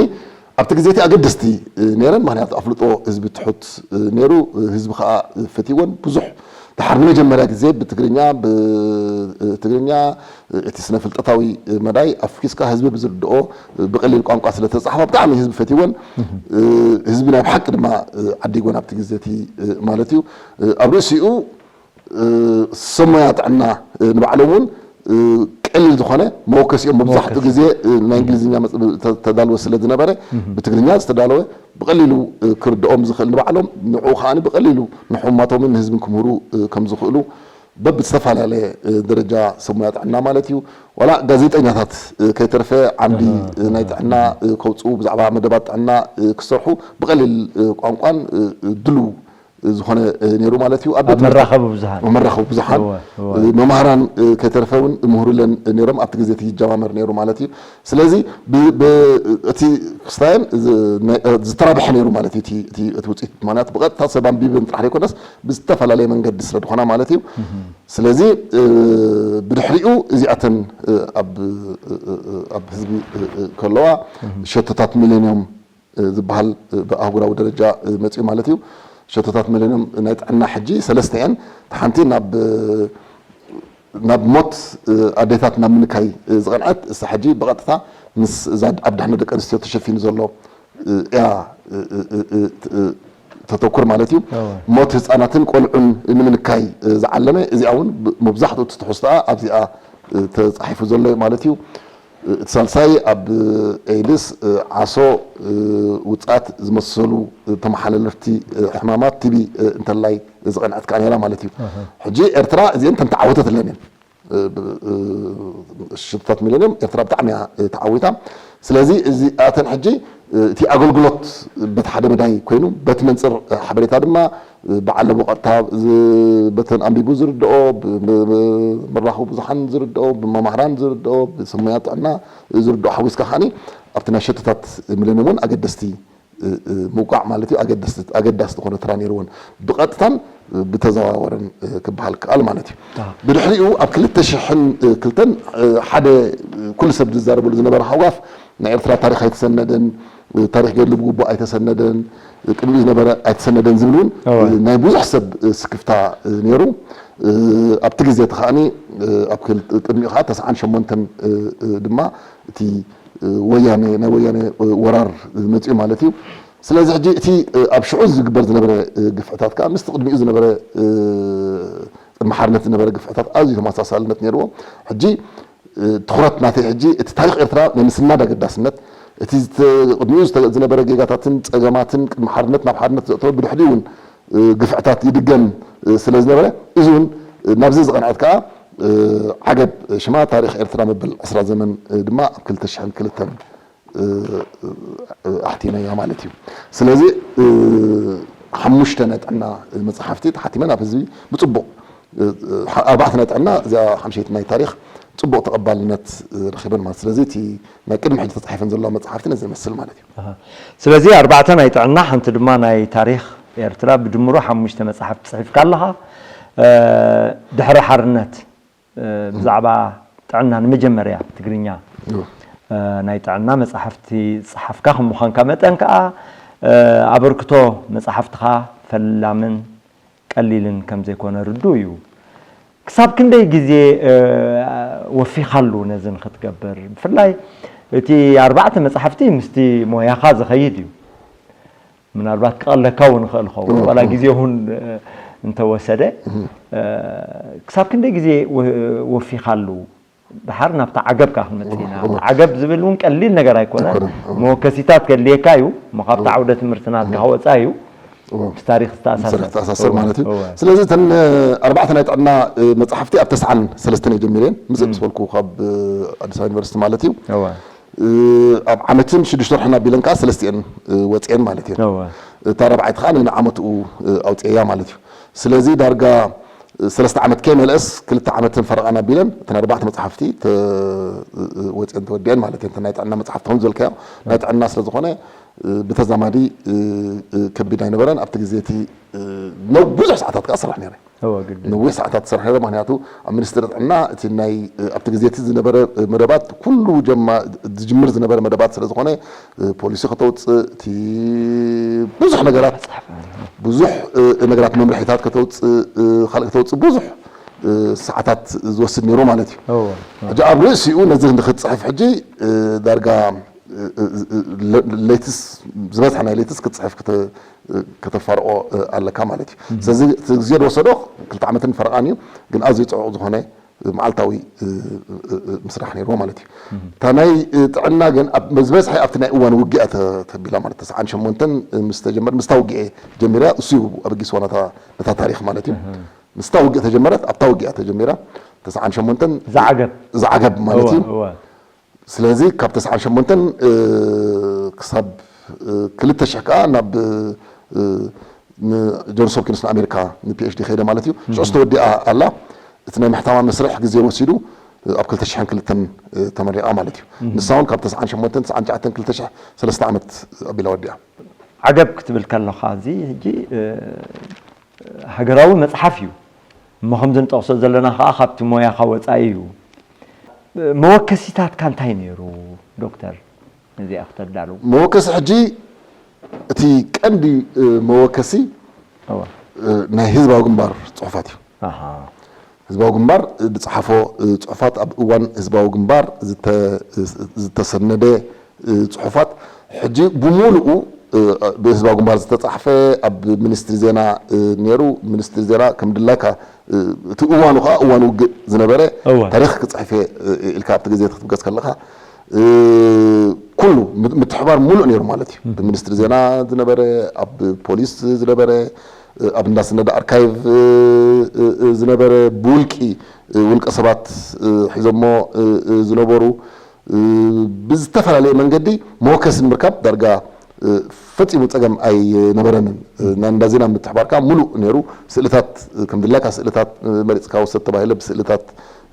ኣብቲ ግዜ እቲ ኣገደስቲ ነይረን፣ ምኽንያቱ ኣፍልጦ ህዝቢ ትሑት ነይሩ፣ ህዝቢ ከዓ ፈትይወን ብዙሕ ድሓር ንመጀመርያ ግዜ ብትግርኛ ብትግርኛ እቲ ስነ ፍልጠታዊ መዳይ ኣፍኪስካ ህዝቢ ብዝርድኦ ብቐሊል ቋንቋ ስለ ተጻሕፋ ብጣዕሚ ህዝቢ ፈትይወን። ህዝቢ ናይ ብሓቂ ድማ ዓዲጎን ኣብቲ ግዜ እቲ ማለት እዩ። ኣብ ርእሲኡ ሰብ ሞያ ጥዕና ንባዕሎም እውን ቀሊል ዝኾነ መወከሲኦም መብዛሕትኡ ግዜ ናይ እንግሊዝኛ ተዳልወ ስለ ዝነበረ ብትግርኛ ዝተዳለወ ብቐሊሉ ክርድኦም ዝኽእል ንባዕሎም ንዕኡ ከዓ ብቐሊሉ ንሕሙማቶምን ንህዝብን ክምህሩ ከም ዝኽእሉ በብዝተፈላለየ ደረጃ ሰብ ሞያ ጥዕና ማለት እዩ። ዋላ ጋዜጠኛታት ከይተረፈ ዓምዲ ናይ ጥዕና ከውፅኡ ብዛዕባ መደባት ጥዕና ክሰርሑ ብቐሊል ቋንቋን ድልው ዝኾነ ነይሩ ማለት እዩ። ኣብ መራኸቢ ብዙሓን መራኸቢ ብዙሓን መማህራን ከይተረፈ እውን ምህሩለን ነይሮም ኣብቲ ግዜ እቲ ይጀማመር ነይሩ ማለት እዩ። ስለዚ እቲ ክስታየን ዝተራብሐ ነይሩ ማለት እዩ እቲ ውፅኢት። ምክንያቱ ብቐጥታ ሰብ ኣንቢብን ጥራሕ ዘይኮነስ ብዝተፈላለየ መንገዲ ስለ ዝኾና ማለት እዩ። ስለዚ ብድሕሪኡ እዚኣተን ኣብ ህዝቢ ከለዋ ሸቶታት ሚሌኒየም ዝበሃል ብኣህጉራዊ ደረጃ መፅኡ ማለት እዩ። ሸቶታት ሚሌኒየም ናይ ጥዕና ሕጂ ሰለስተ እየን። ሓንቲ ናብ ናብ ሞት ኣዴታት ናብ ምንካይ ዝቐንዐት እሳ ሕጂ ብቐጥታ ምስ እዛ ኣብ ድሕነት ደቂ ኣንስትዮ ተሸፊኑ ዘሎ እያ ተተኩር ማለት እዩ። ሞት ህፃናትን ቆልዑን ንምንካይ ዝዓለመ እዚኣ እውን መብዛሕትኡ እቲ ትሕዝቶኣ ኣብዚኣ ተፃሒፉ ዘሎ ማለት እዩ። እቲ ሳልሳይ ኣብ ኤድስ ዓሶ ውፃት ዝመሰሉ ተመሓላለፍቲ ሕማማት ቲቢ እንተላይ ዝቐንዐት ከዓ ነይራ ማለት እዩ። ሕጂ ኤርትራ እዚአን ተንተዓወተትለን እየን። ሽቶታት ሚሌኒየም ኤርትራ ብጣዕሚ እያ ተዓዊታ። ስለዚ እዚኣተን ሕጂ እቲ ኣገልግሎት በቲ ሓደ መዳይ ኮይኑ በቲ መንፅር ሓበሬታ ድማ ብዓለቡ ቀጥታ በተን ኣንቢቡ ዝርድኦ መራኸቢ ብዙሓን ዝርድኦ ብመማህራን ዝርድኦ ብሰሙያ ጥዕና ዝርድኦ ሓዊስካ ከዓኒ ኣብቲ ናይ ሸቶታት ሚሌኒየም እውን ኣገደስቲ ምውቃዕ ማለት እዩ ኣገዳሲ ዝኾነ ተራ ነይርዎን ብቐጥታን ብተዘዋወረን ክበሃል ክኣል ማለት እዩ። ብድሕሪኡ ኣብ ክልተ ሽሕን ክልተን ሓደ ኩሉ ሰብ ዝዛረበሉ ዝነበረ ሃዋፍ ናይ ኤርትራ ታሪኽ ኣይተሰነደን፣ ታሪኽ ገድሊ ብግቡእ ኣይተሰነደን፣ ቅድሚኡ ዝነበረ ኣይተሰነደን ዝብል እውን ናይ ብዙሕ ሰብ ስክፍታ ነይሩ። ኣብቲ ግዜ እቲ ከዓኒ ኣብ ቅድሚኡ ከዓ ተስዓን ሸሞንተን ድማ እቲ ወያነ ናይ ወያነ ወራር መፅኡ ማለት እዩ። ስለዚ ሕጂ እቲ ኣብ ሽዑ ዝግበር ዝነበረ ግፍዕታት ከዓ ምስቲ ቅድሚኡ ዝነበረ ቅድሚ ሓርነት ዝነበረ ግፍዕታት ኣዝዩ ተመሳሳልነት ነይርዎ። ሕጂ ትኹረት ናተይ ሕጂ እቲ ታሪኽ ኤርትራ ናይ ምስናድ ኣገዳስነት እቲ ቅድሚኡ ዝነበረ ጌጋታትን ፀገማትን ቅድሚ ሓርነት ናብ ሓርነት ዘእተወ ብድሕሪኡ እውን ግፍዕታት ይድገም ስለ ዝነበረ እዚ እውን ናብዚ ዝቐንዐት ከዓ ዓገብ ሽማ ታሪኽ ኤርትራ መበል ዕስራ ዘመን ድማ ኣብ ክልተ ሽሕን ክልተን ኣሕቲመያ ማለት እዩ። ስለዚ ሓሙሽተ ናይ ጥዕና መፅሓፍቲ ተሓቲመን ኣብ ህዝቢ ብፅቡቕ ኣርባዕተ ናይ ጥዕና እዚኣ ሓምሸይቲ ናይ ታሪኽ ፅቡቕ ተቐባልነት ረኺበን ማለት ስለዚ እቲ ናይ ቅድሚ ሕጂ ተፃሒፈን ዘለዋ መፅሓፍቲ ነዚ ይመስል ማለት እዩ። ስለዚ ኣርባዕተ ናይ ጥዕና ሓንቲ ድማ ናይ ታሪኽ ኤርትራ ብድምሩ ሓሙሽተ መፅሓፍቲ ፅሒፍካ ኣለኻ። ድሕሪ ሓርነት ብዛዕባ ጥዕና ንመጀመርያ ትግርኛ ናይ ጥዕና መፅሓፍቲ ዝፀሓፍካ ከም ምዃንካ መጠን ከዓ ኣበርክቶ መፅሓፍትኻ ፈላምን ቀሊልን ከም ዘይኮነ ርዱእ እዩ። ክሳብ ክንደይ ግዜ ወፊኻሉ ነዚ ንክትገብር? ብፍላይ እቲ ኣርባዕተ መፅሓፍቲ ምስቲ ሞያኻ ዝኸይድ እዩ። ምናልባት ክቐለካ እውን ይኽእል ኸውን ዋላ ግዜ እውን እንተወሰደ ክሳብ ክንደይ ግዜ ወፊኻሉ? ድሓር ናብታ ዓገብ ከዓ ክንመፅእ ኢና። ዓገብ ዝብል እውን ቀሊል ነገር ኣይኮነን። መወከሲታት ከድልየካ እዩ እሞ ካብቲ ዓውደ ትምህርቲ ናትካ ክወፃ እዩ። ምስ ታሪክ ዝተኣሳሰር ማለት እዩ። ስለዚ እተን ኣርባዕተ ናይ ጥዕና መፅሓፍቲ ኣብ ተስዓን ሰለስተን እየ ጀሚረን ምስ ምስ በልኩ ካብ ኣዲስ ኣበባ ዩኒቨርሲቲ ማለት እዩ። ኣብ ዓመትን ሽዱሽተ ወርሕን ኣቢለን ከዓ ሰለስቲአን ወፅአን ማለት እየን። እታ ራብዓይቲ ከዓ ንዓመትኡ ኣውፅአያ ማለት እዩ። ስለዚ ዳርጋ ሰለስተ ዓመት ከይመልአስ ክልተ ዓመትን ፈረቓን ኣቢለን እተን ኣርባዕተ መፅሓፍቲ ወፅአን ተወዲአን ማለት እየን። ናይ ጥዕና መፅሓፍቲ ከም ዝበልካዮ ናይ ጥዕና ስለዝኾነ ብተዛማዲ ከቢድ ኣይነበረን ኣብቲ ግዜ እቲ እ፣ ነ-፣ ብዙሕ ሰዓታት ከኣ ስራሕ ነይረ። ነዊሕ ሰዓታት ስራሕ ነይረ፣ ምክንያቱ ኣብ ሚኒስትሪ ጥዕና እቲ ናይ፣ እ፣ ኣብቲ ግዜ እቲ ዝነበረ፣ እ፣ መደባት ኩሉ ጀማ-፣ ዝጅምር ዝነበረ መደባት ስለ ዝኾነ፣ እ፣ ፖሊሲ ከተውፅእ፣ እቲ ብዙሕ ነገራት፣ ብዙሕ፣ እ፣ ነገራት መምርሒታት ከተውፅእ፣ እ፣ ካልእ ከተውፅእ ብዙሕ፣ እ፣ ሰዓታት ዝወስድ ነይሩ ማለት እዩ። ሕጂ ኣብ ርእሲኡ ነዚ ንክትፅሕፍ ሕጂ፣ እ፣ ዳርጋ፣ እ፣ እ፣ እ፣ ለ-፣ ለይትስ፣ ዝበዝሐ ናይ ለይትስ ክትፅሕፍ ክተ-፣ እ፣ ከተፋርቆ፣ እ፣ ኣለካ ማለት እዩ። ስለዚ እቲ ግዜ ዝወሰዶ ክልተ ዓመትን ፈረቓን እዩ፣ ግን ኣዝዩ ፅዑቕ ዝኾነ፣ እ፣ መዓልታዊ፣ እ፣ እ፣ እ፣ ምስራሕ ነይርዎ ማለት እዩ። እታ ናይ፣ እ፣ ጥዕና ግን ኣብ፣ ዝበዝሐ ኣብቲ ናይ እዋን ውግእ እያ ተ-፣ ተቢላ ማለት፣ ተስዓን ሸሞንተን ምስ ተጀመረ፣ ምስታ ውግእ ጀሚራ፣ እሱ እዩ ኣበጊስዋ ነታ፣ ነታ ታሪኽ ማለት እዩ። ምስታ ውግእ ተጀመረት፣ ኣብታ ውግእ እያ ተጀሚራ፣ ተስዓን ሸሞንተን ዝዓገብ። ዝዓገብ ማለት እዩ። ስለዚ ካብ ተስዓን ሸሞንተን፣ እ፣ ክሳብ፣ እ፣ ክልተ ሽሕ ከኣ ናብ፣ እ፣ ን-፣ ጆንስ ሆፕኪንስ ንኣሜሪካ ን ፒ ኤች ዲ ከይደ ማለት እዩ። ሽዑ ዝተወዲኣ ኣላ። እቲ ናይ ምሕታማ መስርሕ ግዜ ወሲዱ፣ እ፣ ኣብ ክልተ ሽሕን ክልተን፣ እ፣ ተመሪቓ ማለት እዩ። ንሳ እውን ካብ ተስዓን ሸሞንተን፣ ተስዓን ትሽዓተን፣ ክልተ ሽሕ፣ ሰለስተ ዓመት ኣቢላ ወዲኣ። ዓገብ ክትብል ከለኻ፣ እዚ ሕጂ፣ እ፣ ሃገራዊ መጽሓፍ እዩ። እሞ ከምዚ ንጠቕሶ ዘለና ከኣ ካብቲ ሞያኻ ወጻኢ እዩ። መወከሲታትካ እንታይ ነይሩ ዶክተር? ነዚኣ ክተዳሉ። መወከሲ ሕጂ እቲ ቀንዲ፣ እ፣ መወከሲ፣ እወ። እ፣ ናይ ህዝባዊ ግንባር ጽሑፋት እዩ። ኣሃ። ህዝባዊ ግንባር፣ እ፣ ዝጸሓፎ፣ እ፣ ጽሑፋት ኣብ እዋን ህዝባዊ ግንባር ዝተ-፣ እ፣ ዝተሰነደ፣ እ፣ ጽሑፋት ሕጂ ብምሉኡ፣ እ፣ ብህዝባዊ ግንባር ዝተጻሕፈ ኣብ ሚኒስትሪ ዜና፣ እ፣ ነይሩ። ሚኒስትሪ ዜና ከም ድላይካ፣ እ፣ እቲ እዋኑ ከኣ እዋን ውግእ ዝነበረ እወ። ታሪኽ ክጽሕፍ እየ፣ እ፣ ኢልካ ኣብቲ ግዜ ክትብገስ ከለኻ፣ እ፣ ኩሉ ምት-፣ ምትሕባር ሙሉእ ነይሩ ማለት እዩ። ብሚኒስትሪ ዜና ዝነበረ፣ ኣብ ፖሊስ ዝነበረ፣ እ፣ ኣብ እንዳስነድ ኣርካይቭ፣ እ፣ እ፣ እ፣ ዝነበረ፣ ብውልቂ፣ እ፣ ውልቀ ሰባት፣ እ፣ ሒዞሞ፣ እ፣ እ፣ ዝነበሩ፣ እ፣ ብዝተፈላለየ መንገዲ መወከሲ ንምርካብ ዳርጋ፣ እ፣ ፈጺሙ ጸገም ኣይነበረንን። እ፣ ናይ እንዳ ዜና ምትሕባርካ ሙሉእ ነይሩ። ስእልታት፣ እ፣ ከም ድላይካ ስእልታት፣ እ፣ መሪጽካ ውሰድ ተባሂለ ብስእልታት፣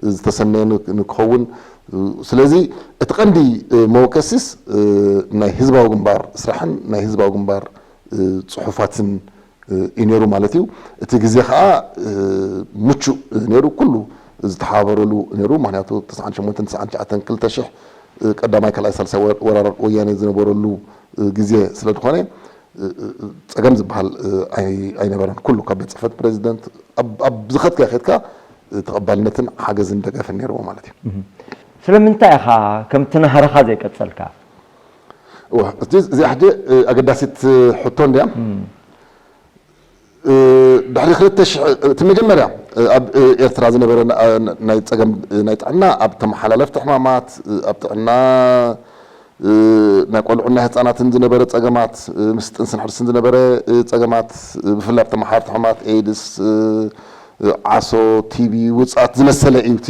እ፣ ዝተሰነየ ን-፣ ንክኸውን። እ፣ ስለዚ እቲ ቀንዲ፣ እ፣ መወከሲስ፣ እ፣ ናይ ህዝባዊ ግንባር ስራሕን ናይ ህዝባዊ ግንባር፣ እ፣ ጽሑፋትን እዩ ነይሩ ማለት እዩ። እቲ ግዜ ኸኣ፣ እ፣ ምቹእ ነይሩ፣ ኩሉ ዝተሓባበረሉ ነይሩ። ምኽንያቱ ተስዓን ሸሞንተን፣ ተስዓን ትሽዓተን፣ ክልተ ሽሕ፣ እ፣ ቀዳማይ፣ ካልኣይ፣ ሳልሳይ ወ-፣ ወራር ወያነ ዝነበረሉ፣ እ፣ ግዜ ስለ ዝኾነ፣ እ፣ እ፣ እ፣ ጸገም ዝበሃል፣ እ፣ ኣይ-፣ ኣይነበረን። ኩሉ ካብ ቤት ጽሕፈት ፕሬዚደንት ኣብ፣ ኣብ ዝኸድካ ኸድካ፣ እ፣ ተቐባልነትን ሓገዝን ደገፍን ነይርዎ ማለት እዩ። ስለምንታይ ኢኻ ከምቲ ናህርኻ ዘይቀጸልካ? እወ፣ እቲ፣ እዚኣ ሕጂ፣ እ፣ ኣገዳሲት ሕቶ እንድያ። እ፣ ድሕሪ ክልተ ሽሕ፣ እቲ መጀመርያ፣ እ፣ ኣብ፣ እ፣ ኤርትራ ዝነበረ ና-፣ እ፣ ናይ ጸገም፣ እ፣ ናይ ጥዕና፣ ኣብ ተመሓላለፍቲ ሕማማት፣ እ፣ ኣብ ጥዕና፣ እ፣ ናይ ቆልዑን ናይ ህጻናትን ዝነበረ ጸገማት፣ እ፣ ምስ ጥንስን ሕርስን ዝነበረ፣ እ፣ ጸገማት፣ እ፣ ብፍላይ ኣብ ተመሓላለፍቲ ሕማማት ኤድስ፣ እ፣ እ፣ ዓሶ፣ ቲ ቢ፣ ውጽኣት ዝመሰለ እዩ እቲ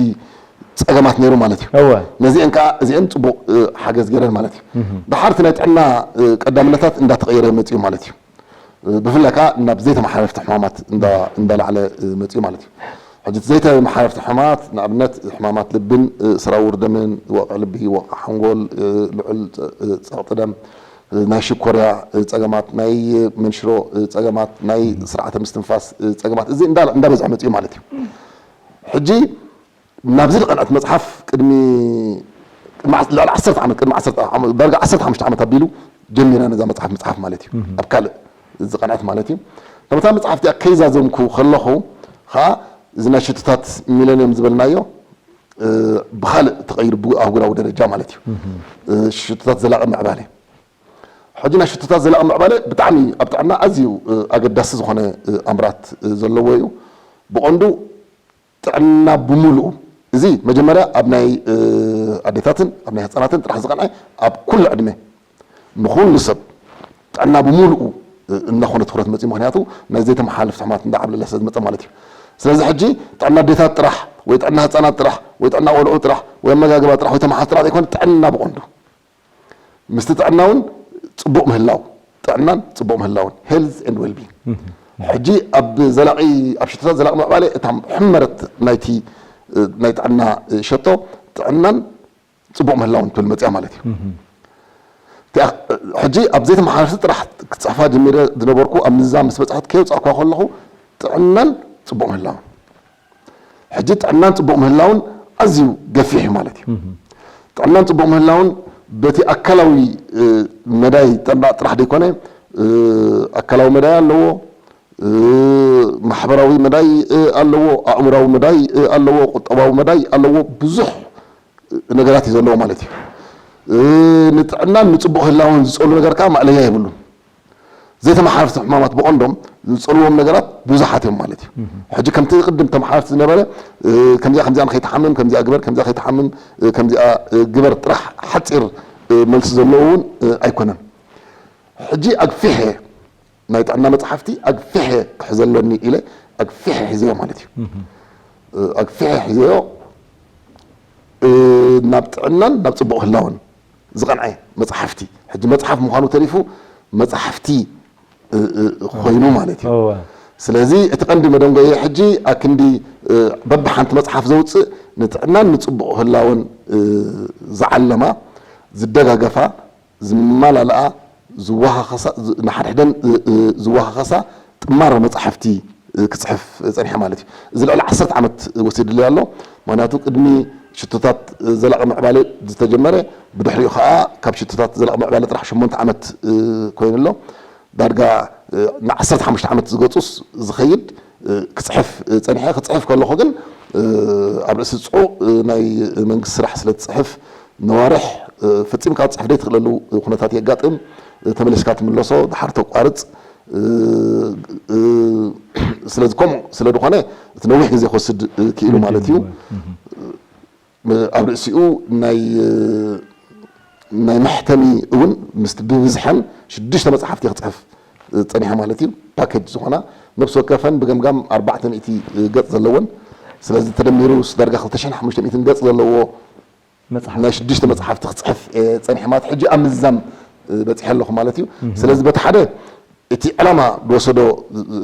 ጸገማት ነይሩ ማለት እዩ። እወ። ነዚአን ከኣ፣ እዚአን ጽቡቕ፣ እ፣ ሓገዝ ገይረን ማለት እዩ። ድሓር እቲ ናይ ጥዕና፣ እ፣ ቀዳምነታት እንዳተቐየረ መጺኡ ማለት እዩ። ብፍላይ ከኣ ናብ ዘይተመሓላለፍቲ ሕማማት እንዳ-፣ እንዳላዕለ፣ እ፣ መጺኡ ማለት እዩ። ሕጂ እቲ ዘይተመሓላለፍቲ ሕማማት፣ ንኣብነት ሕማማት ልብን፣ እ፣ ሰራውር ደምን፣ ወቕዒ ልቢ፣ ወቕዒ ሓንጎል፣ እ፣ ልዑል ጸ-፣ እ፣ ጸቕጢ ደም፣ እ፣ ናይ ሽኮርያ፣ እ፣ ጸገማት፣ ናይ መንሽሮ፣ እ፣ ጸገማት፣ ናይ ስርዓተ ምስትንፋስ፣ እ፣ ጸገማት፣ እዚ እንዳ-፣ እንዳበዝሐ መጺኡ ማለት እዩ። ሕጂ ናብዚ ዝቐንዐት መጽሓፍ ቅድሚ፣ ቅድሚ ዓስ-፣ ልዕሊ ዓሰርተ ዓመት፣ ቅድሚ ዓሰርተ ዓመት፣ ዳርጋ ዓሰርተ ሓሙሽተ ዓመት ኣቢሉ ጀሚረ ነዛ መጽሓፍ ምጽሓፍ ማለት እዩ። ኣብ ካልእ ዝቐንዐት ማለት እዩ። ነታ መጽሓፍ እቲኣ ከይዛዘምኩ ከለኹ ኸኣ፣ እዚ ናይ ሽቶታት ሚለንየም ዝበልናዮ፣ እ፣ ብኻልእ ተቐይሩ፣ ብኣህጉራዊ ደረጃ ማለት እዩ። እ፣ ሽቶታት ዘላቒ ምዕባለ። ሕጂ ናይ ሽቶታት ዘላቒ ምዕባለ ብጣዕሚ ኣብ ጥዕና ኣዝዩ፣ እ፣ ኣገዳሲ ዝኾነ፣ እ፣ ኣምራት፣ እ፣ ዘለዎ እዩ። ብቐንዱ ጥዕና ብምሉኡ፣ እዚ መጀመርያ ኣብ ናይ፣ እ፣ ኣዴታትን ኣብ ናይ ህጻናትን ጥራሕ ዝቐንዐ፣ ኣብ ኩሉ ዕድመ ንኹሉ ሰብ ጥዕና ብምሉኡ፣ እ፣ እናኾነ ትኹረት መጽዩ። ምኽንያቱ ናይ ዘይተመሓላለፍቲ ሕማማት እንዳዓብለለ ስለ ዝመጸ ማለት እዩ። ስለዚ ሕጂ ጥዕና ኣዴታት ጥራሕ ወይ ጥዕና ህጻናት ጥራሕ ወይ ጥዕና ቆልዑ ጥራሕ ወይ ኣመጋግባ ጥራሕ ወይ ተመሓዝ ጥራሕ ዘይኮነ፣ ጥዕና ብቐንዱ ምስቲ ጥዕና እውን ጽቡቕ ምህላው፣ ጥዕናን ጽቡቕ ምህላውን፣ health and well-being። ሕጂ ኣብ ዘላቒ፣ ኣብ ሽቶታት ዘላቒ ምዕባለ እታ ሕመረት ናይቲ፣ እ፣ ናይ ጥዕና፣ እ፣ ሸቶ ጥዕናን ጽቡቕ ምህላውን ትብል መጽያ ማለት እዩ። እቲኣ፣ እ፣ ሕጂ ኣብ ዘይተመሓላለፍቲ ጥራሕ ክፅሕፋ ጀሚረ ዝነበርኩ ኣብ ምዝዛም ምስ በፃሕት ከየውፃእኳ ከለኹ ጥዕናን ፅቡቕ ምህላውን። ሕጂ ጥዕናን ፅቡቕ ምህላውን ኣዝዩ ገፊሕ እዩ ማለት እዩ። ጥዕናን ፅቡቕ ምህላውን በቲ ኣካላዊ መዳይ ጥዕና ጥራሕ ዘይኮነ ኣካላዊ መዳይ ኣለዎ፣ ማሕበራዊ መዳይ ኣለዎ፣ ኣእምራዊ መዳይ ኣለዎ፣ ቁጠባዊ መዳይ ኣለዎ። ብዙሕ ነገራት እዩ ዘለዎ ማለት እዩ። ንጥዕናን ንፅቡቕ ህላውን ዝፀሉ ነገር ከዓ ማእለያ የብሉን። ዘይተመሓላለፍቲ ሕማማት ብቐንዶም ዝፀልዎም ነገራት ብዙሓት እዮም ማለት እዩ። ሕጂ ከምቲ ቅድም ተመሓላለፍቲ ዝነበረ ከምዚኣ ከምዚኣ ንኸይትሓምም ከምዚኣ ግበር ከምዚኣ ከይትሓምም ከምዚኣ ግበር ጥራሕ ሓፂር መልሲ ዘለዎ እውን ኣይኮነን። ሕጂ ኣግፊሐ ናይ ጥዕና መፅሓፍቲ ኣግፊሐ ክሕዘለኒ ኢለ ኣግፊሐ ሒዘዮ ማለት እዩ። ኣግፊሐ ሒዘዮ ናብ ጥዕናን ናብ ፅቡቕ ህላውን ዝቐንዐ መፅሓፍቲ። ሕጂ መፅሓፍ ምዃኑ ተሪፉ መፅሓፍቲ ኮይኑ ማለት እዩ። ስለዚ እቲ ቀንዲ መደንጎየ ሕጂ ኣክንዲ በብሓንቲ መፅሓፍ ዘውፅእ ንጥዕናን ንፅቡቕ ህላውን ዝዓለማ ዝደጋገፋ ዝመላለኣ ዝወሃኸሳ ንሓድሕደን ዝወሃኸሳ ጥማር መፃሕፍቲ ክፅሕፍ ፀኒሐ ማለት እዩ። እዚ ልዕሊ ዓሰርተ ዓመት ወሲድለይ ኣሎ። ምክንያቱ ቅድሚ ሽቶታት ዘላቂ ምዕባለ ዝተጀመረ ብድሕሪኡ ከዓ ካብ ሽቶታት ዘላቂ ምዕባለ ጥራሕ ሸሞንተ ዓመት ኮይኑ ኣሎ። ዳርጋ ንዓሰርተ ሓሙሽተ ዓመት ዝገፁስ ዝኸይድ ክፅሕፍ ፀኒሐ። ክፅሕፍ ከለኹ ግን ኣብ ርእሲ ፅዑቕ ናይ መንግስቲ ስራሕ ስለ ትፅሕፍ ነዋርሕ ፈፂምካ ክትፅሕፍ ዘይትኽእለሉ ኩነታት የጋጥም። ተመሊስካ ትምለሶ፣ ድሓር ተቋርፅ። ስለዚ ከምኡ ስለ ዝኾነ እቲ ነዊሕ ግዜ ክወስድ ክኢሉ ማለት እዩ። ኣብ ርእሲኡ ናይ ናይ መሕተሚ እውን ምስቲ ብብዝሐን ሽዱሽተ መፅሓፍቲ ክፅሕፍ ፀኒሐ ማለት እዩ። ፓኬጅ ዝኾና ነብሲ ወከፈን ብገምጋም ኣርባዕተ ሚእቲ ገፅ ዘለወን፣ ስለዚ ተደሚሩ ዳርጋ ክልተ ሽሕን ሓሙሽተ ሚእትን ገፅ ዘለዎ ናይ ሽዱሽተ መፅሓፍቲ ክፅሕፍ እየ ፀኒሐ ማለት ሕጂ ኣብ ምዝዛም በፂሐ ኣለኹ ማለት እዩ። ስለዚ በቲ ሓደ እቲ ዕላማ ዝወሰዶ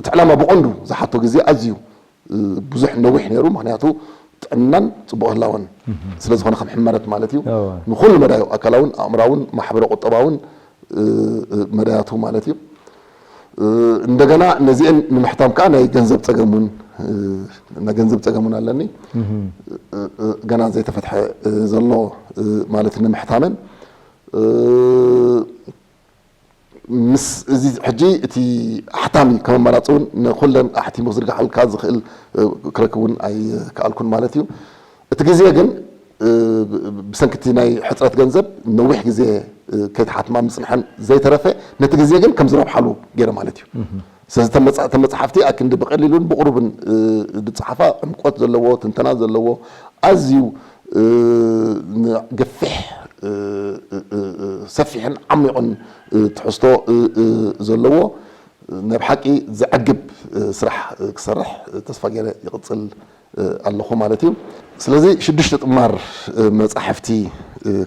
እቲ ዕላማ ብቐንዱ ዝሓቶ ግዜ ኣዝዩ ብዙሕ ነዊሕ ነይሩ። ምክንያቱ ጥዕናን ፅቡቕ ህላወን ስለ ዝኾነ ከም ሕመረት ማለት እዩ። ንኩሉ መዳዩ ኣካላውን ኣእምራውን ማሕበረ ቁጠባውን መዳያቱ ማለት እዩ። እንደገና ነዚአን ንምሕታም ከዓ ናይ ገንዘብ ፀገም እውን ናይ ገንዘብ ፀገም እውን ኣለኒ። ገና ዘይተፈትሐ ዘሎ ማለት ንምሕታመን ምስ እዚ ሕጂ እቲ ኣሕታሚ ከም ኣማራፂ እውን ንኩለን ኣሕቲሙ ክዝርግሓልካ ዝኽእል ክረክብ እውን ኣይከኣልኩን ማለት እዩ። እቲ ግዜ ግን ብሰንኪ እቲ ናይ ሕፅረት ገንዘብ ነዊሕ ግዜ ከይተሓትማ ምፅንሐን ዘይተረፈ ነቲ ግዜ ግን ከም ዝረብሓሉ ገይረ ማለት እዩ። ስለዚ እተን መፃሕፍቲ ኣክንዲ ብቐሊሉን ብቕሩብን ዝፀሓፋ ዕምቆት ዘለዎ ትንተና ዘለዎ ኣዝዩ ገፊሕ ሰፊሕን ዓሚቕን ትሕዝቶ ዘለዎ ናይ ብሓቂ ዘዕግብ ስራሕ ክሰርሕ ተስፋ ገይረ ይቕፅል ኣለኹ ማለት እዩ። ስለዚ ሽዱሽተ ጥማር መፃሕፍቲ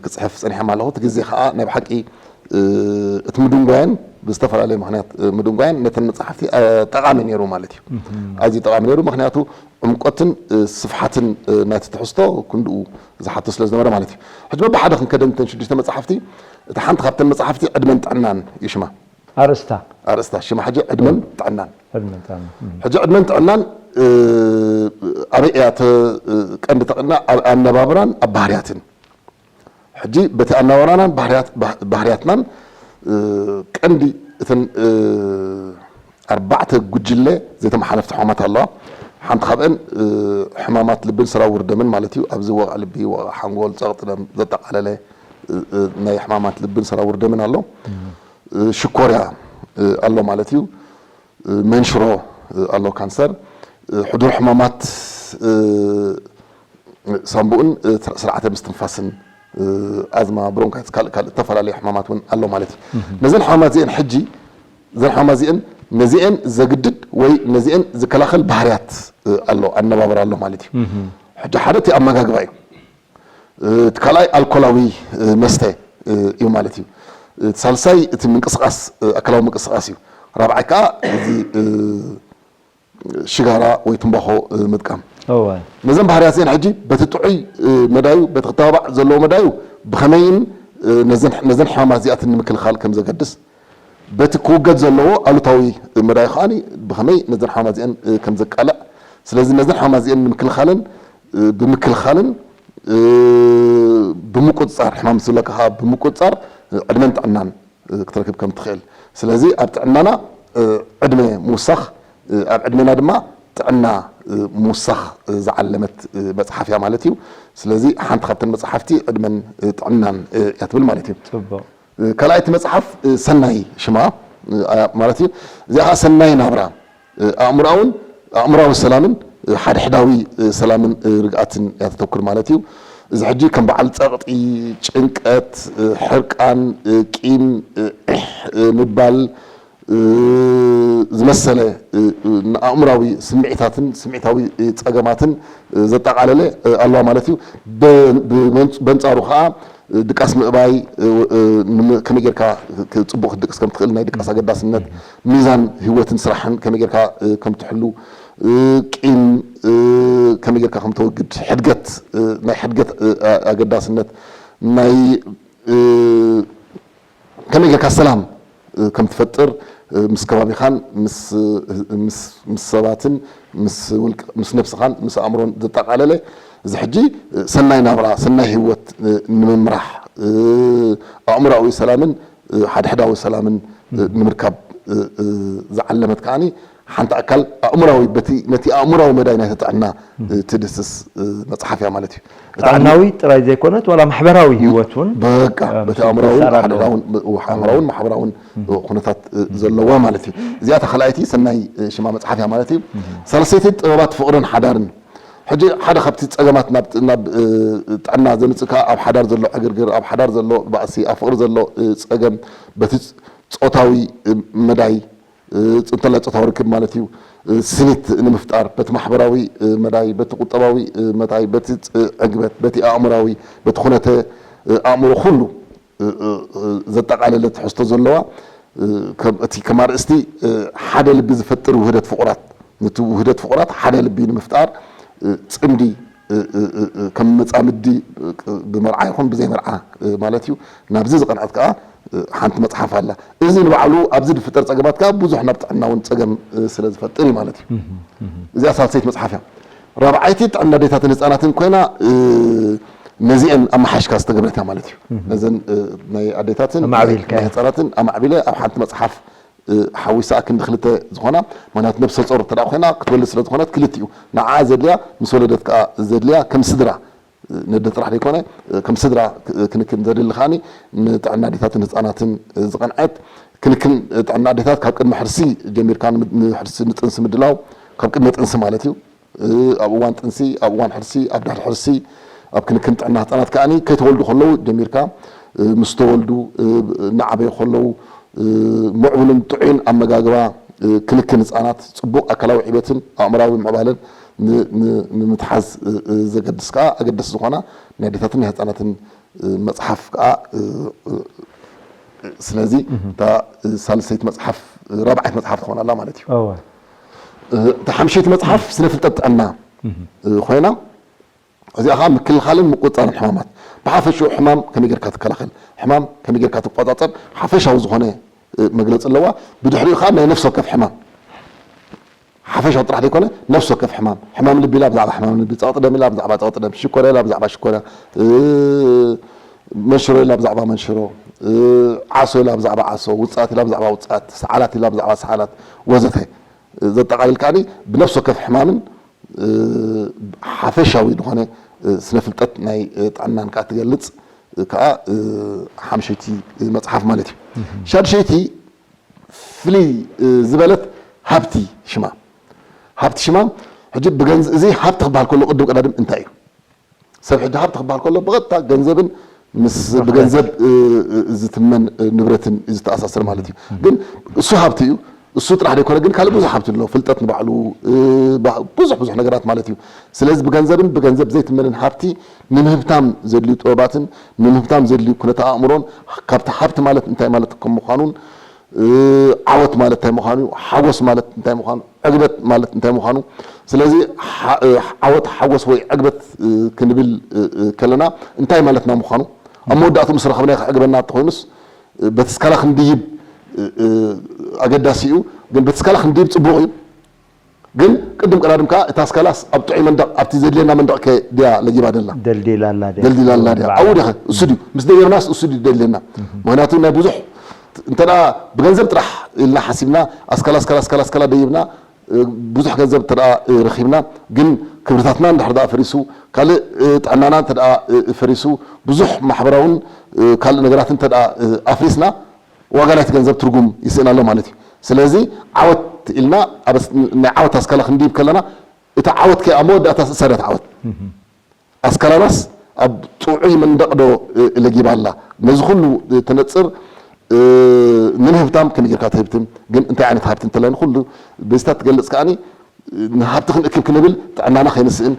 ክፅሕፍ ፀኒሐ ኣለኹ። እቲ ግዜ ከዓ ናይ ብሓቂ እቲ ምድንጓየን ብዝተፈላለየ ምክንያት ምድንጓየን ነተን መፃሕፍቲ ጠቓሚ ነይሩ ማለት እዩ። ኣዝዩ ጠቓሚ ነይሩ። ምክንያቱ ዕምቆትን ስፍሓትን ናይቲ ትሕዝቶ ክንድኡ ዝሓቶ ስለ ዝነበረ ማለት እዩ። ሕጂ በብሓደ ክንከደን እተን ሽዱሽተ መፃሕፍቲ፣ እቲ ሓንቲ ካብተን መፃሕፍቲ ዕድመን ጥዕናን እዩ ሽማ። ኣርእስታ ኣርእስታ ሽማ ሕጂ ዕድመን ጥዕናን። ዕድመን ጥዕናን። ሕጂ ዕድመን ጥዕናን ኣበይ እያ ቀንዲ ተቕና? ኣብ ኣነባብራን ኣብ ባህርያትን። ሕጂ በቲ ኣነባብራናን ባህርያትናን ቀንዲ እተን ኣርባዕተ ጉጅለ ዘይተመሓለፍቲ ሕማማት ኣለዋ። ሓንቲ ካብአን ሕማማት ልብን ሰራውር ደምን ማለት እዩ። ኣብዚ ወቕዒ ልቢ፣ ወቕዒ ሓንጎል፣ ፀቕጢ ደም ዘጠቓለለ ናይ ሕማማት ልብን ሰራውር ደምን ኣሎ። ሽኮርያ ኣሎ ማለት እዩ። መንሽሮ ኣሎ፣ ካንሰር፣ ሕዱር ሕማማት ሳምቡእን ስርዓተ ምስትንፋስን፣ ኣዝማ፣ ብሮንካይትስ፣ ካልእ ካልእ ዝተፈላለዩ ሕማማት እውን ኣሎ ማለት እዩ። ነዘን ሕማማት እዚአን ሕጂ እዘን ሕማማት እዚአን ነዚአን ዘግድድ ወይ ነዚአን ዝከላኸል ባህርያት ኣሎ፣ ኣነባብራ ኣሎ ማለት እዩ። ሕጂ ሓደ እቲ ኣመጋግባ እዩ። እቲ ካልኣይ ኣልኮላዊ መስተ እዩ ማለት እዩ። እቲ ሳልሳይ እቲ ምንቅስቃስ፣ ኣካላዊ ምንቅስቃስ እዩ። ራብዓይ ከዓ እዚ ሽጋራ ወይ ትንባኾ ምጥቃም። ነዘን ባህርያት እዚአን ሕጂ በቲ ጥዑይ መዳዩ በቲ ክተባባዕ ዘለዎ መዳዩ ብኸመይን ነዘን ሕማማት እዚኣትን ንምክልኻል ከም ዘገድስ በቲ ክውገድ ዘለዎ ኣሉታዊ መዳይ ከኣ ብኸመይ ነዘን ሕማማት እዚአን ከም ዘቃልዕ፣ ስለዚ ነዘን ሕማማት እዚአን ንምክልኻልን ብምክልኻልን ብምቁፅፃር፣ ሕማም ምስ ዝብለካ ከዓ ብምቁፅፃር ዕድመን ጥዕናን ክትረክብ ከም ትኽእል። ስለዚ ኣብ ጥዕናና ዕድመ ምውሳኽ፣ ኣብ ዕድመና ድማ ጥዕና ምውሳኽ ዝዓለመት መፅሓፍ እያ ማለት እዩ። ስለዚ ሓንቲ ካብተን መፅሓፍቲ ዕድመን ጥዕናን እያ ትብል ማለት እዩ። ፅቡቅ። ካልኣይቲ መፅሓፍ ሰናይ ሽማ ማለት እዩ። እዚኣ ከዓ ሰናይ ናብራ ኣእምሮኣውን ኣእምሮኣዊ ሰላምን ሓድሕዳዊ ሰላምን ርግኣትን እያ ተተኩር ማለት እዩ። እዚ ሕጂ ከም በዓል ፀቕጢ፣ ጭንቀት፣ ሕርቃን፣ ቂም፣ ዒሕ ምባል ዝመሰለ ንኣእምሮኣዊ ስምዒታትን ስምዒታዊ ፀገማትን ዘጠቓለለ ኣለዋ ማለት እዩ። በንፃሩ ከዓ ድቃስ ምእባይ፣ ከመይ ጌርካ ጽቡቕ ክትድቅስ ከም ትኽእል፣ ናይ ድቃስ ኣገዳስነት፣ ሚዛን ህይወትን ስራሕን ከመይ ጌርካ ከም ትሕሉ፣ ቂም ከመይ ጌርካ ከም ተወግድ፣ ሕድገት፣ ናይ ሕድገት ኣገዳስነት፣ ናይ ከመይ ጌርካ ሰላም ከም ትፈጥር፣ ምስ ከባቢኻን ምስ ሰባትን ምስ ነብስኻን ምስ ኣእምሮን ዘጠቓለለ፣ እዚ ሕጂ ሰናይ ናብራ ሰናይ ህይወት ንምምራሕ፣ ኣእምሮኣዊ ሰላምን ሓድሕዳዊ ሰላምን ንምርካብ ዝዓለመት ከኣ ሓንቲ ኣካል ኣእምሮኣዊ ነቲ ኣእምሮኣዊ መዳይ ናይቲ ጥዕና ትድህስስ መፅሓፍ እያ ማለት እዩ። ጥዕናዊ ጥራይ ዘይኮነት ዋላ ማሕበራዊ ህይወት እውን በቃ በቲ ኣእምሮኣውን ሓድሕዳውን ኣእምሮኣውን ማሕበራውን ኩነታት ዘለዋ ማለት እዩ። እዚኣ እታ ካልኣይቲ ሰናይ ሽማ መፅሓፍ እያ ማለት እዩ። ሳልሰይቲ ጥበባት ፍቕርን ሓዳርን። ሕጂ ሓደ ካብቲ ፀገማት ናብ ጥዕና ዘምፅእ ከዓ ኣብ ሓዳር ዘሎ ዕግርግር፣ ኣብ ሓዳር ዘሎ ባእሲ፣ ኣብ ፍቕሪ ዘሎ ፀገም፣ በቲ ፆታዊ መዳይ እንተላይ ፆታዊ ርክብ ማለት እዩ። ስኒት ንምፍጣር በቲ ማሕበራዊ መዳይ፣ በቲ ቁጠባዊ መዳይ፣ በቲ ዕግበት፣ በቲ ኣእምራዊ፣ በቲ ኩነተ ኣእምሮ ኩሉ ዘጠቓለለ ትሕዝቶ ዘለዋ፣ እቲ ከም ኣርእስቲ ሓደ ልቢ ዝፈጥር ውህደት ፍቑራት፣ ነቲ ውህደት ፍቑራት ሓደ ልቢ ንምፍጣር ፅምዲ ከም መፃምዲ ብመርዓ ይኹን ብዘይ መርዓ ማለት እዩ ናብዚ ዝቐንዐት ከዓ ሓንቲ መፅሓፍ ኣላ። እዚ ንባዕሉ ኣብዚ ዝፍጠር ፀገማት ከዓ ብዙሕ ናብ ጥዕና እውን ፀገም ስለ ዝፈጥር እዩ ማለት እዩ። እዚኣ ሳልሰይቲ መፅሓፍ እያ። ራብዓይቲ ጥዕና ኣዴታትን ህፃናትን ኮይና ነዚአን ኣመሓሽካ ዝተገብረት እያ ማለት እዩ። ነዘን ናይ ኣዴታትን ናይ ህፃናትን ኣማዕቢለ ኣብ ሓንቲ መፅሓፍ ሓዊሳ ክንዲ ክልተ ዝኾና፣ ምክንያቱ ነብሰ ጾር እንተ ኮይና ክትወልድ ስለ ዝኾነት ክልቲኡ ንዓ ዘድልያ ምስ ወለደት ከዓ ዘድልያ ከም ስድራ ነደ ጥራሕ ዘይኮነ ከም ስድራ ክንክን ዘድሊ ከዓኒ ንጥዕና ኣዴታትን ህፃናትን ዝቐንዐት ክንክን ጥዕና ኣዴታት ካብ ቅድሚ ሕርሲ ጀሚርካ ንሕርሲ ንጥንሲ ምድላው ካብ ቅድመ ጥንሲ ማለት እዩ። ኣብ እዋን ጥንሲ፣ ኣብ እዋን ሕርሲ፣ ኣብ ድሕሪ ሕርሲ ኣብ ክንክን ጥዕና ህፃናት ከዓኒ ከይተወልዱ ከለዉ ጀሚርካ ምስ ተወልዱ እናዓበዩ ከለዉ ምዕቡልን ጥዑይን ኣመጋግባ ክንክን ህፃናት ፅቡቕ ኣካላዊ ዕቤትን ኣእምራዊ ምዕባለን ንምትሓዝ ዘገድስ ከዓ ኣገደስ ዝኾና ናይ ኣዴታትን ናይ ህፃናትን መፅሓፍ ከዓ ስለዚ እታ ሳልሰይቲ መፅሓፍ ራብዓይቲ መፅሓፍ ትኾን ኣላ ማለት እዩ። እታ ሓምሸይቲ መፅሓፍ ስነ ፍልጠት ጥዕና ኮይና እዚኣ ከዓ ምክልኻልን ምቁፅፃርን ሕማማት ብሓፈሽኡ ሕማም ከመይ ጌርካ ትከላኸል፣ ሕማም ከመይ ጌርካ ትቆፃፀር ሓፈሻዊ ዝኾነ መግለፂ ኣለዋ። ብድሕሪኡ ከዓ ናይ ነፍሲ ወከፍ ሕማም ሓፈሻዊ ጥራሕ ዘይኮነ ነፍሲ ወከፍ ሕማም፣ ሕማም ልቢ ኢላ ብዛዕባ ሕማም ልቢ፣ ፀቕጢ ደም ኢላ ብዛዕባ ፀቕጢ ደም፣ ሽኮርያ ኢላ ብዛዕባ ሽኮርያ፣ መንሽሮ ኢላ ብዛዕባ መንሽሮ፣ ዓሶ ኢላ ብዛዕባ ዓሶ፣ ውፅኣት ኢላ ብዛዕባ ውፅኣት፣ ሰዓላት ኢላ ብዛዕባ ሰዓላት ወዘተ ዘጠቓልል ከዓኒ ብነፍሲ ወከፍ ሕማምን ሓፈሻዊ ዝኾነ ስነ ፍልጠት ናይ ጥዕናን ከዓ ትገልፅ ከዓ ሓምሸይቲ መፅሓፍ ማለት እዩ። ሻድሸይቲ ፍልይ ዝበለት ሃብቲ ሽማ። ሃብቲ ሽማ ሕጂ ብገንዝ እዚ ሃብቲ ክበሃል ከሎ ቅድም ቀዳድም እንታይ እዩ? ሰብ ሕጂ ሃብቲ ክበሃል ከሎ ብቐጥታ ገንዘብን ምስ ብገንዘብ ዝትመን ንብረትን እዩ ዝተኣሳሰር ማለት እዩ። ግን እሱ ሃብቲ እዩ። እሱ ጥራሕ ዘይኮነ ግን ካልእ ብዙሕ ሃብቲ ኣሎ። ፍልጠት ንባዕሉ ብዙሕ ብዙሕ ነገራት ማለት እዩ። ስለዚ ብገንዘብን ብገንዘብ ዘይትመንን ሃብቲ ንምህብታም ዘድልዩ ጥበባትን ንምህብታም ዘድልዩ ኩነተ ኣእምሮን ካብቲ ሃብቲ ማለት እንታይ ማለት ከም ምዃኑን ዓወት ማለት እንታይ ምዃኑ፣ ሓጎስ ማለት እንታይ ምዃኑ፣ ዕግበት ማለት እንታይ ምዃኑ። ስለዚ ዓወት፣ ሓጎስ ወይ ዕግበት ክንብል ከለና እንታይ ማለትና ምዃኑ ኣብ መወዳእትኡ ምስ ረኸብናዮ ከዕግበና እንተኾይኑስ በቲ ስካላ ክንድይብ እ፣ እ፣ ኣገዳሲ እዩ። ግን በቲ ስካላ ክንድይብ ጽቡቕ እዩ። ግን ቅድም ቀዳድም ከኣ እታ ስካላስ ኣብ ጥዑይ መንደቕ ኣብቲ ዘድልየና መንደቕ ከ ድያ ለጊባ ደላ? ደልዲላ ኣላ ድያ? ደልዲላ ኣላ ድያ? ባዕላ። ኣብኡ ድያ እሱ ድዩ ምስ ደየብናስ እሱ ድዩ ደልየና? ምክንያቱ ናይ ብዙሕ እንተ ደኣ ብገንዘብ ጥራሕ ኢልና ሓሲብና ኣስካላ ኣስካላ ኣስካላ ኣስካላ ደይብና ብዙሕ ገንዘብ እንተ ደኣ ረኺብና ግን ክብርታትና እንድሕር ደኣ ፈሪሱ ካልእ ጥዕናና እንተ ደኣ ፈሪሱ ብዙሕ ማሕበራውን ካልእ ነገራት እንተ ደኣ ኣፍሪስና ዋጋ ናይቲ ገንዘብ ትርጉም ይስእን ኣሎ ማለት እዩ። ስለዚ ዓወት ኢልና ኣብ ናይ ዓወት ኣስካላ ክንድይብ ከለና እታ ዓወት ከ ኣብ መወዳእታ እሳ ድያ ትዓወት? ኣስካላናስ ኣብ ጥዑይ መንደቕ ዶ ለጊባ ኣላ? ነዚ ኩሉ ተነጽር ንምህብታም ከመይ ጌርካ ትህብትም ግን እንታይ ዓይነት ሃብቲ እንተላይ ንኩሉ በዚታት ትገልጽ ከኣኒ ንሃብቲ ክንእክብ ክንብል ጥዕናና ከይንስእን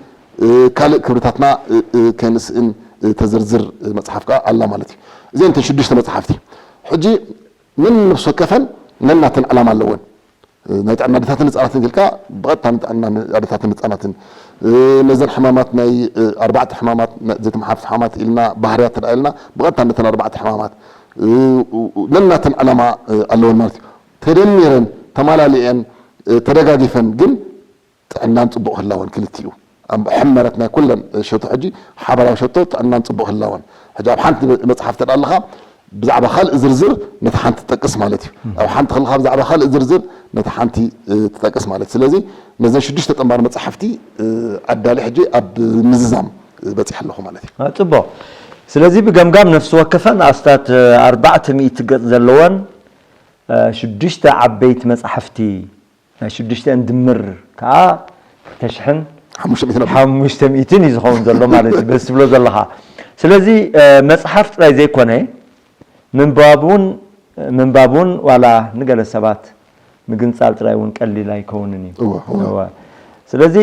ካልእ ክብርታትና ከይንስእን ተዝርዝር መጽሓፍ ከኣ ኣላ ማለት እዩ። እዚአን እተን ሽዱሽተ መጽሓፍቲ ሕጂ ነን ነፍሲ ወከፈን ነናተን ዕላማ ኣለወን። ናይ ጥዕና ኣዴታትን ህፃናትን ኢልካ ብቐጥታ ንጥዕና ኣዴታትን ህፃናትን ነዘን ሕማማት ናይ ኣርባዕተ ሕማማት ዘይተመሓላለፍቲ ሕማማት ኢልና ባህርያት ተዳ ኢልና ብቐጥታ ነተን ኣርባዕተ ሕማማት ነናተን ዕላማ ኣለወን ማለት እዩ። ተደሚረን ተማላሊአን ተደጋጊፈን ግን ጥዕናን ፅቡቕ ህላወን ክልቲኡ ኣብ ሕመረት ናይ ኩለን ሸቶ ሕጂ ሓበራዊ ሸቶ ጥዕናን ፅቡቕ ህላወን ሕጂ ኣብ ሓንቲ መፅሓፍ ተዳ ኣለኻ ብዛዕባ ካልእ ዝርዝር ነቲ ሓንቲ ትጠቅስ ማለት እዩ። ኣብ ሓንቲ ከለኻ ብዛዕባ ካልእ ዝርዝር ነቲ ሓንቲ ትጠቅስ ማለት ስለዚ ነዘን ሽዱሽተ ጠንባር መፅሓፍቲ ኣዳሊ ሕጂ ኣብ ምዝዛም በፂሐ ኣለኹ ማለት እዩ። ፅቡቕ። ስለዚ ብገምጋም ነፍሲ ወከፈን ኣስታት ኣርባዕተ ሚእቲ ገፅ ዘለወን ሽዱሽተ ዓበይቲ መፅሓፍቲ ናይ ሽዱሽተን ድምር ከዓ ክልተ ሽሕን ሓሙሽተ ሚእትን እዩ ዝኸውን ዘሎ ማለት እዩ በዚ ትብሎ ዘለኻ። ስለዚ መፅሓፍ ጥራይ ዘይኮነ ምንባብ እውን ምንባብ እውን ዋላ ንገለ ሰባት ምግንፃል ጥራይ እውን ቀሊል ኣይከውንን እዩ። ስለዚ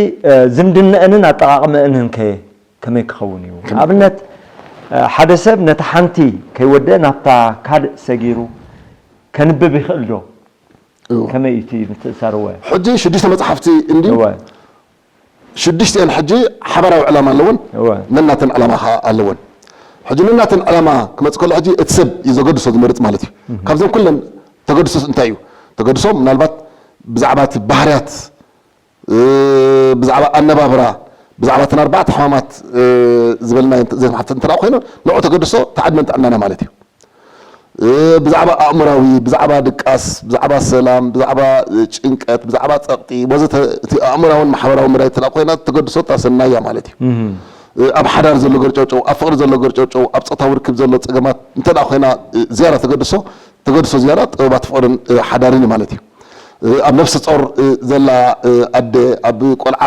ዝምድነአንን ኣጠቓቕመአንን ከ ከመይ ክኸውን እዩ? ንኣብነት ሓደ ሰብ ነቲ ሓንቲ ከይወደአ ናብታ ካልእ ሰጊሩ ከንብብ ይኽእል ዶ? ከመይ እቲ ምትእሳርወ? ሕጂ ሽዱሽተ መጽሓፍቲ እንዲ ሽዱሽተን ሕጂ ሓበራዊ ዕላማ ኣለወን። ነናተን ዕላማ ከዓ ኣለወን። ሕጂ ነናተን ዕላማ ክመጽእ ከሎ ሕጂ እቲ ሰብ እዩ ዘገድሶ ዝመርጽ ማለት እዩ። ካብዘን ኩለን ተገድሶስ እንታይ እዩ? ተገድሶ ምናልባት ብዛዕባ እቲ ባህርያት ብዛዕባ ኣነባብራ ብዛዕባ እተን ኣርባዕተ ሕማማት ዝበልና ዘተሓተት እንተ ኮይኑ ንዑ ተገድሶ ተዓድመን ጥዕናና ማለት እዩ። ብዛዕባ ኣእምራዊ ብዛዕባ ድቃስ ብዛዕባ ሰላም ብዛዕባ ጭንቀት ብዛዕባ ፀቕጢ ወዘተ እቲ ኣእምራውን ማሕበራዊ ምራይ እንተ ኮይና ተገድሶ እታ ሰናያ ማለት እዩ። ኣብ ሓዳር ዘሎ ገርጨውጨው ኣብ ፍቕሪ ዘሎ ገርጨውጨው ኣብ ፆታዊ ርክብ ዘሎ ፀገማት እንተ ኮይና ዝያዳ ተገድሶ ተገድሶ ዝያዳ ጥበባት ፍቕርን ሓዳርን እዩ ማለት እዩ። ኣብ ነፍሲ ጾር ዘላ ኣደ ኣብ ቆልዓ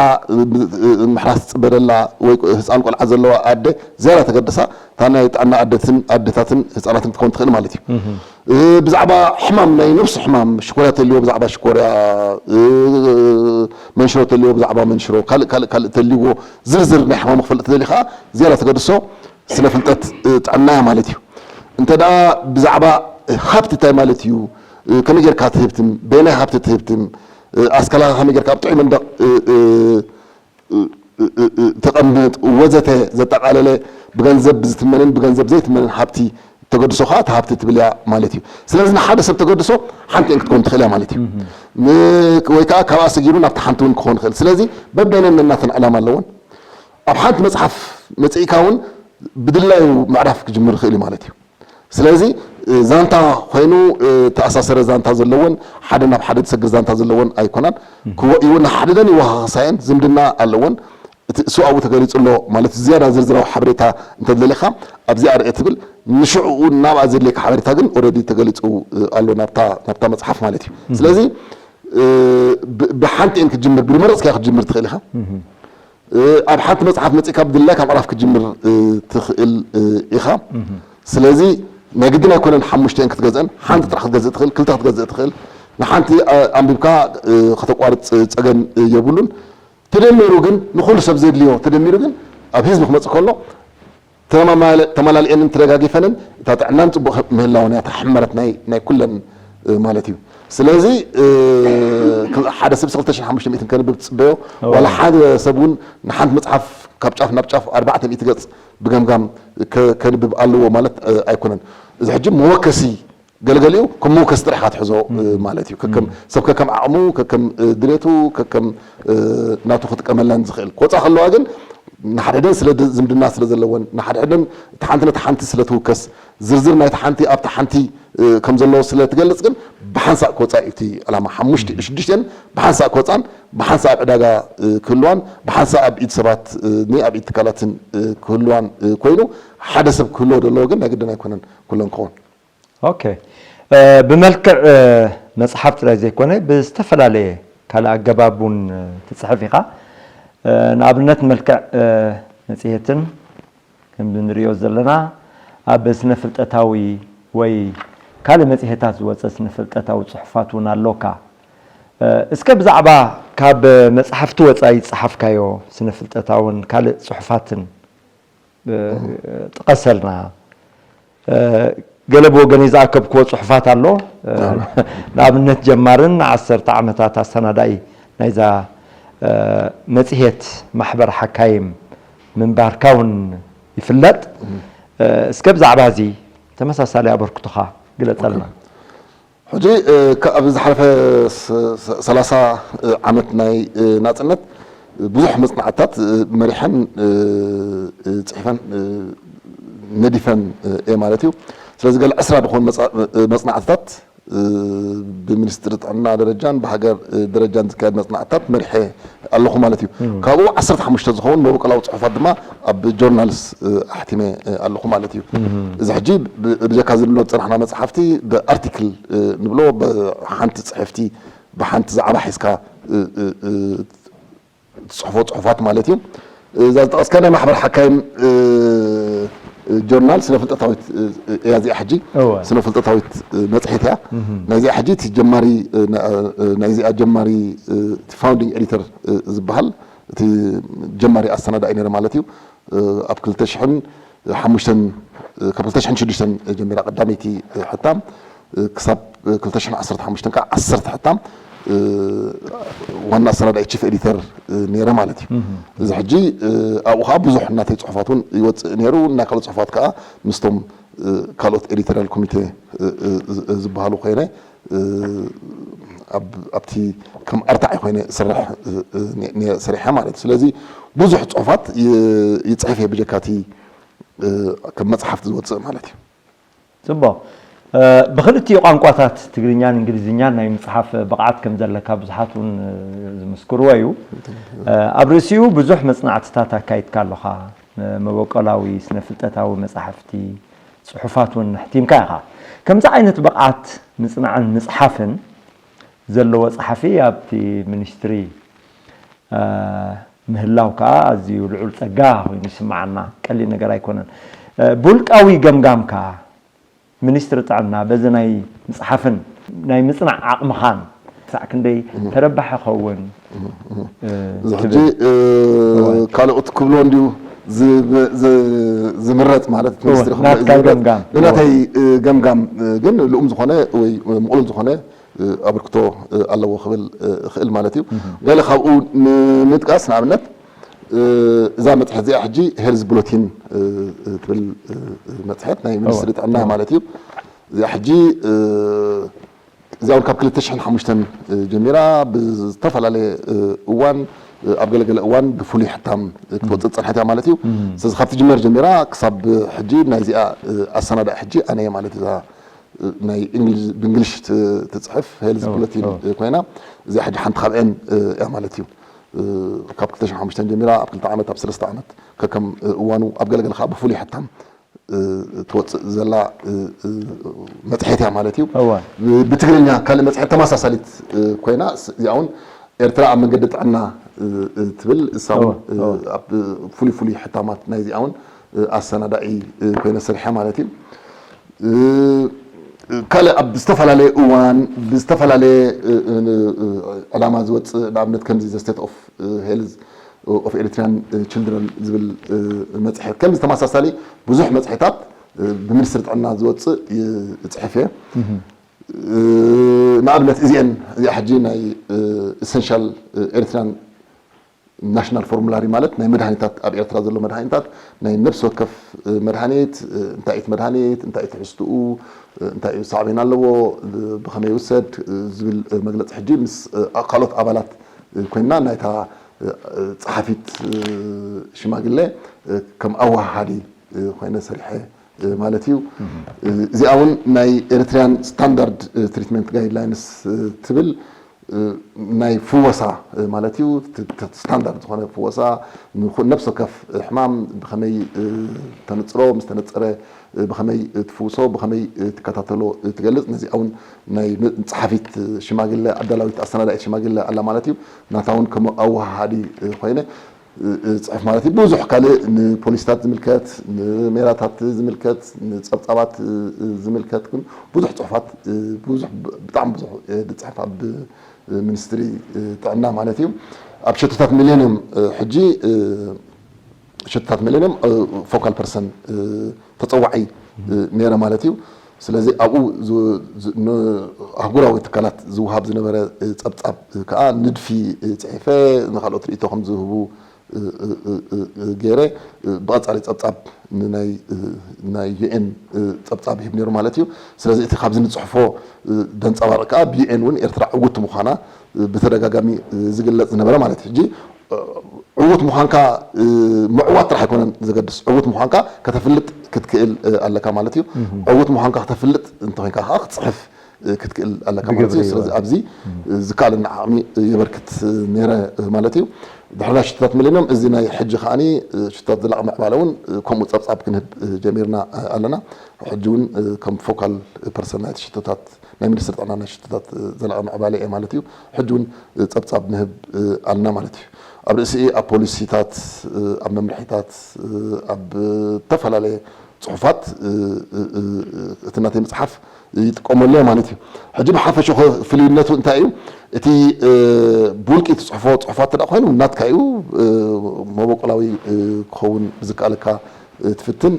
ምሕራስ ትፅበ ዘላ ወይ ህፃን ቆልዓ ዘለዋ ኣደ ዝያዳ ተገድሳ እታ ናይ ጥዕና ኣደትን ኣደታትን ህፃናትን ክትከውን ትኽእል ማለት እዩ። ብዛዕባ ሕማም ናይ ነብሱ ሕማም ሽኮርያ ተልዎ ብዛዕባ ሽኮርያ መንሽሮ ተልዎ ብዛዕባ መንሽሮ ካልእ ካልእ ካልእ ተልዎ ዝርዝር ናይ ሕማሙ ክፈልጥ ተደሊ ከዓ ዝያዳ ተገድሶ ስነ ፍልጠት ጥዕናያ ማለት እዩ። እንተ ደኣ ብዛዕባ ሃብቲ እንታይ ማለት እዩ፣ ከመይ ጌርካ ትህብትም፣ በየናይ ሃብቲ ትህብትም፣ ኣስካላኻ ከመይ ጌርካ ኣብ ጥዑይ መንደቕ ተቐምጥ ወዘተ ዘጠቓለለ ብገንዘብ ዝትመንን ብገንዘብ ዘይትመንን ሃብቲ ተገድሶ ከዓ እቲ ሃብቲ ትብል እያ ማለት እዩ። ስለዚ ንሓደ ሰብ ተገድሶ ሓንቲ እን ክትኮን ትኽእል እያ ማለት እዩ። ወይ ከዓ ካብኣ ሰጊሩ ናብቲ ሓንቲ እውን ክኾን ይኽእል። ስለዚ በበይነን ነናተን ዕላማ ኣለወን። ኣብ ሓንቲ መፅሓፍ መፅኢካ እውን ብድላዩ ምዕራፍ ክጅምር ይኽእል እዩ ማለት እዩ። ስለዚ ዛንታ ኮይኑ ተኣሳሰረ ዛንታ ዘለዎን ሓደ ናብ ሓደ ዝሰግር ዛንታ ዘለዎን ኣይኮናን። ክወ- ይወ- ንሓድደን ይወሃኸሳየን ዝምድና ኣለዎን። እቲ እሱ ኣብኡ ተገሊፁ ኣሎ ማለት ዝያዳ ዝርዝራዊ ሓበሬታ እንተደሊኻ ኣብዚኣ ርአ ትብል ንሽዕኡ ናብኣ ዘድልየካ ሓበሬታ ግን ኦረዲ ተገሊፁ ኣሎ ናብታ ናብታ መፅሓፍ ማለት እዩ። ስለዚ ብሓንቲ እን ክትጅምር ብዝመረፅካዮ ክትጅምር ትኽእል ኢኻ። ኣብ ሓንቲ መፅሓፍ መፂእካ ብድላይካ ምዕራፍ ክትጅምር ትኽእል ኢኻ። ስለዚ ናይ ግድን ኣይኮነን ሓሙሽተ እን ክትገዝአን ሓንቲ ጥራሕ ክትገዝእ ትኽእል ክልተ ክትገዝእ ትኽእል ንሓንቲ ኣንቢብካ ከተቋርፅ ፀገም የብሉን። ተደሚሩ ግን ንኩሉ ሰብ ዘድልዮ ተደሚሩ ግን ኣብ ህዝቢ ክመፅእ ከሎ ተማላሊአንን ተደጋጊፈንን እታ ጥዕናን ፅቡቅ ምህላውን እያ እታ ሕመረት ናይ ናይ ኩለን ማለት እዩ። ስለዚ ሓደ ሰብ ክልተ ሽሕን ሓሙሽተ ሚእትን ከንብብ ትፅበዮ ዋላ ሓደ ሰብ እውን ንሓንቲ መፅሓፍ ካብ ጫፍ ናብ ጫፍ ኣርባዕተ ሚእቲ ገፅ ብገምጋም ከንብብ ኣለዎ ማለት ኣይኮነን። እዚ ሕጂ መወከሲ ገለገሊኡ ከም መውከስ ጥራሕ ኢኻ ትሕዞ ማለት እዩ። ከከም ሰብ ከከም ዓቕሙ፣ ከከም ድሌቱ፣ ከከም ናቱ ክጥቀመላን ዝኽእል ክወፃ ከለዋ ግን ንሓድሕደን ስለ ዝምድና ስለ ዘለወን፣ ንሓድሕደን እቲ ሓንቲ ነቲ ሓንቲ ስለ ትውከስ፣ ዝርዝር ናይቲ ሓንቲ ኣብቲ ሓንቲ ከም ዘለዎ ስለ ትገልጽ ግን ብሓንሳእ ክወፃ እዩ እቲ ዕላማ። ሓሙሽተ ሽዱሽተን ብሓንሳእ ክወፃን ብሓንሳእ ኣብ ዕዳጋ ክህልዋን ብሓንሳእ ኣብ ኢድ ሰባት ኣብ ኢድ ትካላትን ክህልዋን ኮይኑ ሓደ ሰብ ክህልዎ ዘለዎ ግን ናይ ግድን ኣይኮነን ኩለን ክኸውን። ኦኬ፣ ብመልክዕ መፅሓፍ ጥራይ ዘይኮነ ብዝተፈላለየ ካልእ ኣገባብ እውን ትፅሕፍ ኢኻ። ንኣብነት መልክዕ መፅሄትን ከምዚ ንሪኦ ዘለና ኣብ ስነ ፍልጠታዊ ወይ ካልእ መፅሄታት ዝወፀ ስነ ፍልጠታዊ ፅሑፋት እውን ኣሎካ። እስከ ብዛዕባ ካብ መፅሓፍቲ ወፃኢ ዝፀሓፍካዮ ስነ ፍልጠታውን ካልእ ፅሑፋትን ጥቀሰልና። ገለ ብወገነይ ዝኣከብክዎ ፅሑፋት ኣሎ። ንኣብነት ጀማርን ዓሰርተ ዓመታት ኣሰናዳኢ ናይዛ መፅሄት ማሕበር ሓካይም ምንባርካ እውን ይፍለጥ። እስከ ብዛዕባ እዚ ተመሳሳሊ ኣበርክቶኻ ግለፀልና። ሕጂ ካብ ዝሓለፈ ሰላሳ ዓመት ናይ ናፅነት ብዙሕ መፅናዕትታት መሪሐን ፅሒፈን ነዲፈን እየ ማለት እዩ። ስለዚ ገለ ዕስራ ዝኾኑ መፅናዕትታት ብሚኒስትሪ ጥዕና ደረጃን ብሃገር ደረጃን ዝካየድ መፅናዕትታት መሪሐ ኣለኹ ማለት እዩ። ካብኡ ዓሰርተ ሓሙሽተ ዝኸውን መበቆላዊ ፅሑፋት ድማ ኣብ ጆርናልስ ኣሕቲመ ኣለኹ ማለት እዩ። እዚ ሕጂ ብጀካ ዝብሎ ዝፀናሕና መፅሓፍቲ ብኣርቲክል ንብሎ ብሓንቲ ፅሕፍቲ ብሓንቲ ዛዕባ ሒዝካ ትፅሕፎ ፅሑፋት ማለት እዩ። እዛ ዝጠቐስካ ናይ ማሕበር ሓካይም ጆርናል ስነ ፍልጠታዊት እያ እዚኣ ሕጂ ስነ ፍልጠታዊት መፅሄት እያ። ናይዚኣ ሕጂ እቲ ጀማሪ ናይዚኣ ጀማሪ እቲ ፋውንዲንግ ኤዲተር ዝበሃል እቲ ጀማሪ ኣሰናዳኢ ነይረ ማለት እዩ። ኣብ ክልተ ሽሕን ሓሙሽተን ካብ ክልተ ሽሕን ሽዱሽተን ጀሚራ ቀዳመይቲ ሕታም ክሳብ ክልተ ሽሕን ዓሰርተ ሓሙሽተን ከዓ ዓሰርተ ሕታም ዋና ኣሰናዳኢ ቺፍ ኤዲተር ነይረ ማለት እዩ። እዚ ሕጂ ኣብኡ ከዓ ብዙሕ እናተይ ፅሑፋት እውን ይወፅእ ነይሩ። እና ካልኦት ፅሑፋት ከዓ ምስቶም ካልኦት ኤዲቶሪያል ኮሚቴ ዝበሃሉ ኮይነ ኣብቲ ከም ኣርታዒ ኮይነ ስራሕ ሰሪሐ ማለት እዩ። ስለዚ ብዙሕ ፅሑፋት ይፅሕፍ እየ ብጀካቲ ከም መፅሓፍቲ ዝወፅእ ማለት እዩ። ፅቡቕ። ብክልቲኡ ቋንቋታት ትግርኛን እንግሊዝኛን ናይ ምፅሓፍ ብቕዓት ከም ዘለካ ብዙሓት እውን ዝምስክርዎ እዩ። ኣብ ርእሲኡ ብዙሕ መፅናዕትታት ኣካይድካ ኣለኻ። መበቆላዊ ስነ ፍልጠታዊ መፃሕፍቲ፣ ፅሑፋት እውን ኣሕቲምካ ኢኻ። ከምዚ ዓይነት ብቕዓት ምፅናዕን ምፅሓፍን ዘለዎ ፀሓፊ ኣብቲ ሚኒስትሪ ምህላው ከዓ ኣዝዩ ልዑል ፀጋ ኮይኑ ይስምዓና። ቀሊል ነገር ኣይኮነን። ብውልቃዊ ገምጋምካ ሚኒስትሪ ጥዕና በዚ ናይ ምፅሓፍን ናይ ምፅናዕ ዓቕምኻን ክሳዕ ክንደይ ተረባሒ ይኸውን? እዚ ሕጂ ካልኦት ክብሎ እንዲዩ ዝምረፅ ማለት ሚኒስትሪ ክብሎ እዩ ዝምረፅ። ብናተይ ገምጋም ግን ልኡም ዝኾነ ወይ ምቕሉል ዝኾነ ኣበርክቶ ኣለዎ ክብል እኽእል ማለት እዩ። ገለ ካብኡ ንምጥቃስ ንኣብነት እዛ መፅሓፍ እዚኣ ሕጂ ሄልዝ ቡለቲን ትብል መፅሓፍ ናይ ሚኒስትሪ ጥዕና ማለት እዩ። እዚኣ ሕጂ እዚኣ እውን ካብ ክልተ ሽሕን ሓሙሽተን ጀሚራ ብዝተፈላለየ እዋን ኣብ ገለገለ እዋን ብፍሉይ ሕታም ክትወፅእ ዝፀንሐት እያ ማለት እዩ። ስለዚ ካብቲ ጅመር ጀሚራ ክሳብ ሕጂ ናይዚኣ ኣሰናዳኢ ሕጂ ኣነ እየ ማለት እዛ ናይ ብእንግሊሽ ትፅሕፍ ሄልዝ ቡለቲን ኮይና እዚኣ ሕጂ ሓንቲ ካብአን እያ ማለት እዩ። ካብ ክልተ ሽሕን ሓሙሽተን ጀሚራ ኣብ ክልተ ዓመት ኣብ ሰለስተ ዓመት ከከም እዋኑ ኣብ ገለገለ ከዓ ብፍሉይ ሕታም ትወፅእ ዘላ መፅሄት እያ ማለት እዩ። ብትግርኛ ካልእ መፅሄት ተመሳሳሊት ኮይና እዚኣ እውን ኤርትራ ኣብ መንገዲ ጥዕና ትብል እሳ እውን ኣብ ፍሉይ ፍሉይ ሕታማት ናይ እዚኣ እውን ኣሰናዳኢ ኮይነ ሰሪሐ ማለት እዩ። ካልእ ኣብ ዝተፈላለየ እዋን ብዝተፈላለየ ዕላማ ዝወፅእ ንኣብነት ከምዚ ዘ ስቴት ኦፍ ሄልዝ ኦፍ ኤሪትሪያን ችልድረን ዝብል መፅሄት ከምዚ ተመሳሳሊ ብዙሕ መፅሄታት ብሚኒስትሪ ጥዕና ዝወፅእ ይፅሕፍ እየ። ንኣብነት እዚአን እዚኣ ሕጂ ናይ ኢሰንሻል ኤሪትሪያን ናሽናል ፎርሙላሪ ማለት ናይ መድሃኒታት፣ ኣብ ኤርትራ ዘሎ መድሃኒታት፣ ናይ ነፍሲ ወከፍ መድሃኒት፣ እንታይ እዩ መድሃኒት፣ እንታይ እዩ ትሕዝትኡ፣ እንታይ እዩ ሳዕቤን ኣለዎ፣ ብኸመይ ይውሰድ ዝብል መግለፂ ሕጂ ምስ ካልኦት ኣባላት ኮይና ናይታ ጸሓፊት ሽማግለ ከም ኣወሃሃዲ ኮይነ ሰሪሐ ማለት እዩ። እዚኣ እውን ናይ ኤሪትሪያን ስታንዳርድ ትሪትመንት ጋይድላይንስ ትብል ናይ ፍወሳ ማለት እዩ። ስታንዳርድ ዝኾነ ፍወሳ፣ ነፍሲ ወከፍ ሕማም ብኸመይ ተነፅሮ፣ ምስ ተነፀረ ብኸመይ ትፍውሶ፣ ብኸመይ ትከታተሎ ትገልፅ። ነዚኣ እውን ናይ ጸሓፊት ሽማግለ፣ ኣዳላዊት ኣሰናዳኢት ሽማግለ ኣላ ማለት እዩ። ናታ እውን ከም ኣወሃሃዲ ኮይነ ፅሕፍ ማለት እዩ። ብዙሕ ካልእ ንፖሊሲታት ዝምልከት፣ ንሜላታት ዝምልከት፣ ንፀብፃባት ዝምልከት ግን ብዙሕ ፅሑፋት፣ ብዙሕ፣ ብጣዕሚ ብዙሕ ዝፅሕፍ ኣብ ሚኒስትሪ ጥዕና ማለት እዩ። ኣብ ሸቶታት ሚሌኒየም ሕጂ ሸቶታት ሚሌኒየም ፎካል ፐርሰን ተፀዋዒ ነይረ ማለት እዩ። ስለዚ ኣብኡ ኣህጉራዊ ትካላት ዝወሃብ ዝነበረ ፀብፃብ ከዓ ንድፊ ፅሒፈ ንካልኦት ርእይቶ ከም ዝህቡ ገይረ ብቐፃሊ ፀብፃብ ናይ ዩኤን ፀብፃብ ይህብ ነይሩ ማለት እዩ። ስለዚ እቲ ካብዚ ንፅሕፎ ደንፀባርቕ ከዓ ብዩኤን እውን ኤርትራ ዕውት ምዃና ብተደጋጋሚ ዝግለፅ ዝነበረ ማለት እዩ። ሕጂ ዕውት ምዃንካ ምዕዋት ጥራሕ ኣይኮነን ዘገድስ፣ ዕውት ምዃንካ ከተፍልጥ ክትክእል ኣለካ ማለት እዩ። ዕውት ምዃንካ ከተፍልጥ እንተኮንካ ከዓ ክትፅሕፍ ክትክእል ኣለካ ማለት እዩ። ስለዚ ኣብዚ ዝከኣለና ዓቕሚ የበርክት ነይረ ማለት እዩ። ድሕሪ ናይ ሽቶታት ሚሌኒየም እዚ ናይ ሕጂ ከዓኒ ሽቶታት ዘላቒ ምዕባለ እውን ከምኡ ፀብፃብ ክንህብ ጀሚርና ኣለና። ሕጂ እውን ከም ፎካል ፐርሰን ናይቲ ሽቶታት ናይ ሚኒስትሪ ጥዕና ናይ ሽቶታት ዘላቒ ምዕባለ እየ ማለት እዩ። ሕጂ እውን ፀብፃብ ንህብ ኣለና ማለት እዩ። ኣብ ርእሲ ኣብ ፖሊሲታት፣ ኣብ መምርሒታት፣ ኣብ ዝተፈላለየ ፅሑፋት እቲ ናተይ መፅሓፍ ይጥቀመሉ እየ ማለት እዩ። ሕጂ ብሓፈሽኡ ፍልይነቱ እንታይ እዩ? እቲ ብውልቂ ትፅሕፎ ፅሑፋት እንተ ኮይኑ ናትካ እዩ፣ መበቆላዊ ክኸውን ብዝከኣለካ ትፍትን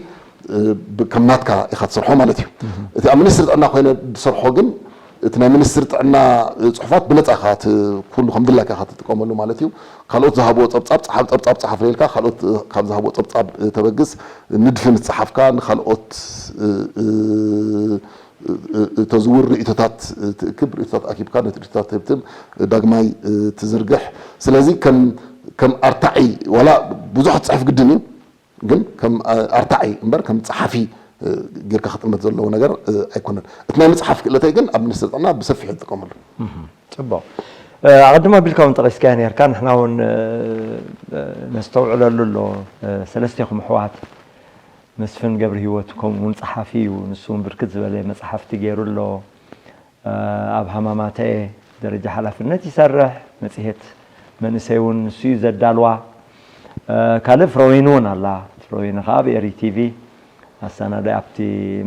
ከም ናትካ ኢኻ ትሰርሖ ማለት እዩ። እቲ ኣብ ሚኒስትሪ ጥዕና ኮይነ ዝሰርሖ ግን እቲ ናይ ሚኒስትሪ ጥዕና ፅሑፋት ብነፃ ኢኻ ኩሉ ከም ድላይካ ኢኻ ትጥቀመሉ ማለት እዩ። ካልኦት ዝሃብዎ ፀብፃብ ፀሓፍ፣ ፀብፃብ ፀሓፍ ኢልካ ካልኦት ካብ ዝሃብዎ ፀብፃብ ተበግስ፣ ንድፊ ምስ ፀሓፍካ ንካልኦት ተዝውር፣ ርእይቶታት ትእክብ፣ ርእይቶታት ኣኪብካ ነቲ ርእይቶታት ትህብትም ዳግማይ ትዝርግሕ። ስለዚ ከም ኣርታዒ ዋላ ብዙሕ ትፅሕፍ ግድን እዩ፣ ግን ከም ኣርታዒ እምበር ከም ጸሓፊ ጌርካ ክጥመት ዘለዎ ነገር ኣይኮነን። እቲ ናይ ምጽሓፍ ክእለተይ ግን ኣብ ሚኒስትሪ ጥዕና ብሰፊሑ ዝጥቀመሉ። ጽቡቕ። ኣቐድም ኣቢልካ እውን ጠቒስካዮ ኔርካ፣ ንሕና እውን ነስተውዕለሉ ኣሎ። ሰለስቴኹም ኣሕዋት፣ መስፍን ገብረሂወት ከምኡ እውን ጸሓፊ እዩ፣ ንሱ እውን ብርክት ዝበለ መጽሓፍቲ ገይሩ ኣሎ። ኣብ ሃማማተኤ ደረጃ ሓላፍነት ይሰርሕ። መጽሔት መንእሰይ እውን ንሱ እዩ ዘዳልዋ። ካልእ ፍሮዊን እውን ኣላ። ፍሮዊን ከኣ ኣብ ኤሪ ቲቪ ኣሰናዳኢ ኣብቲ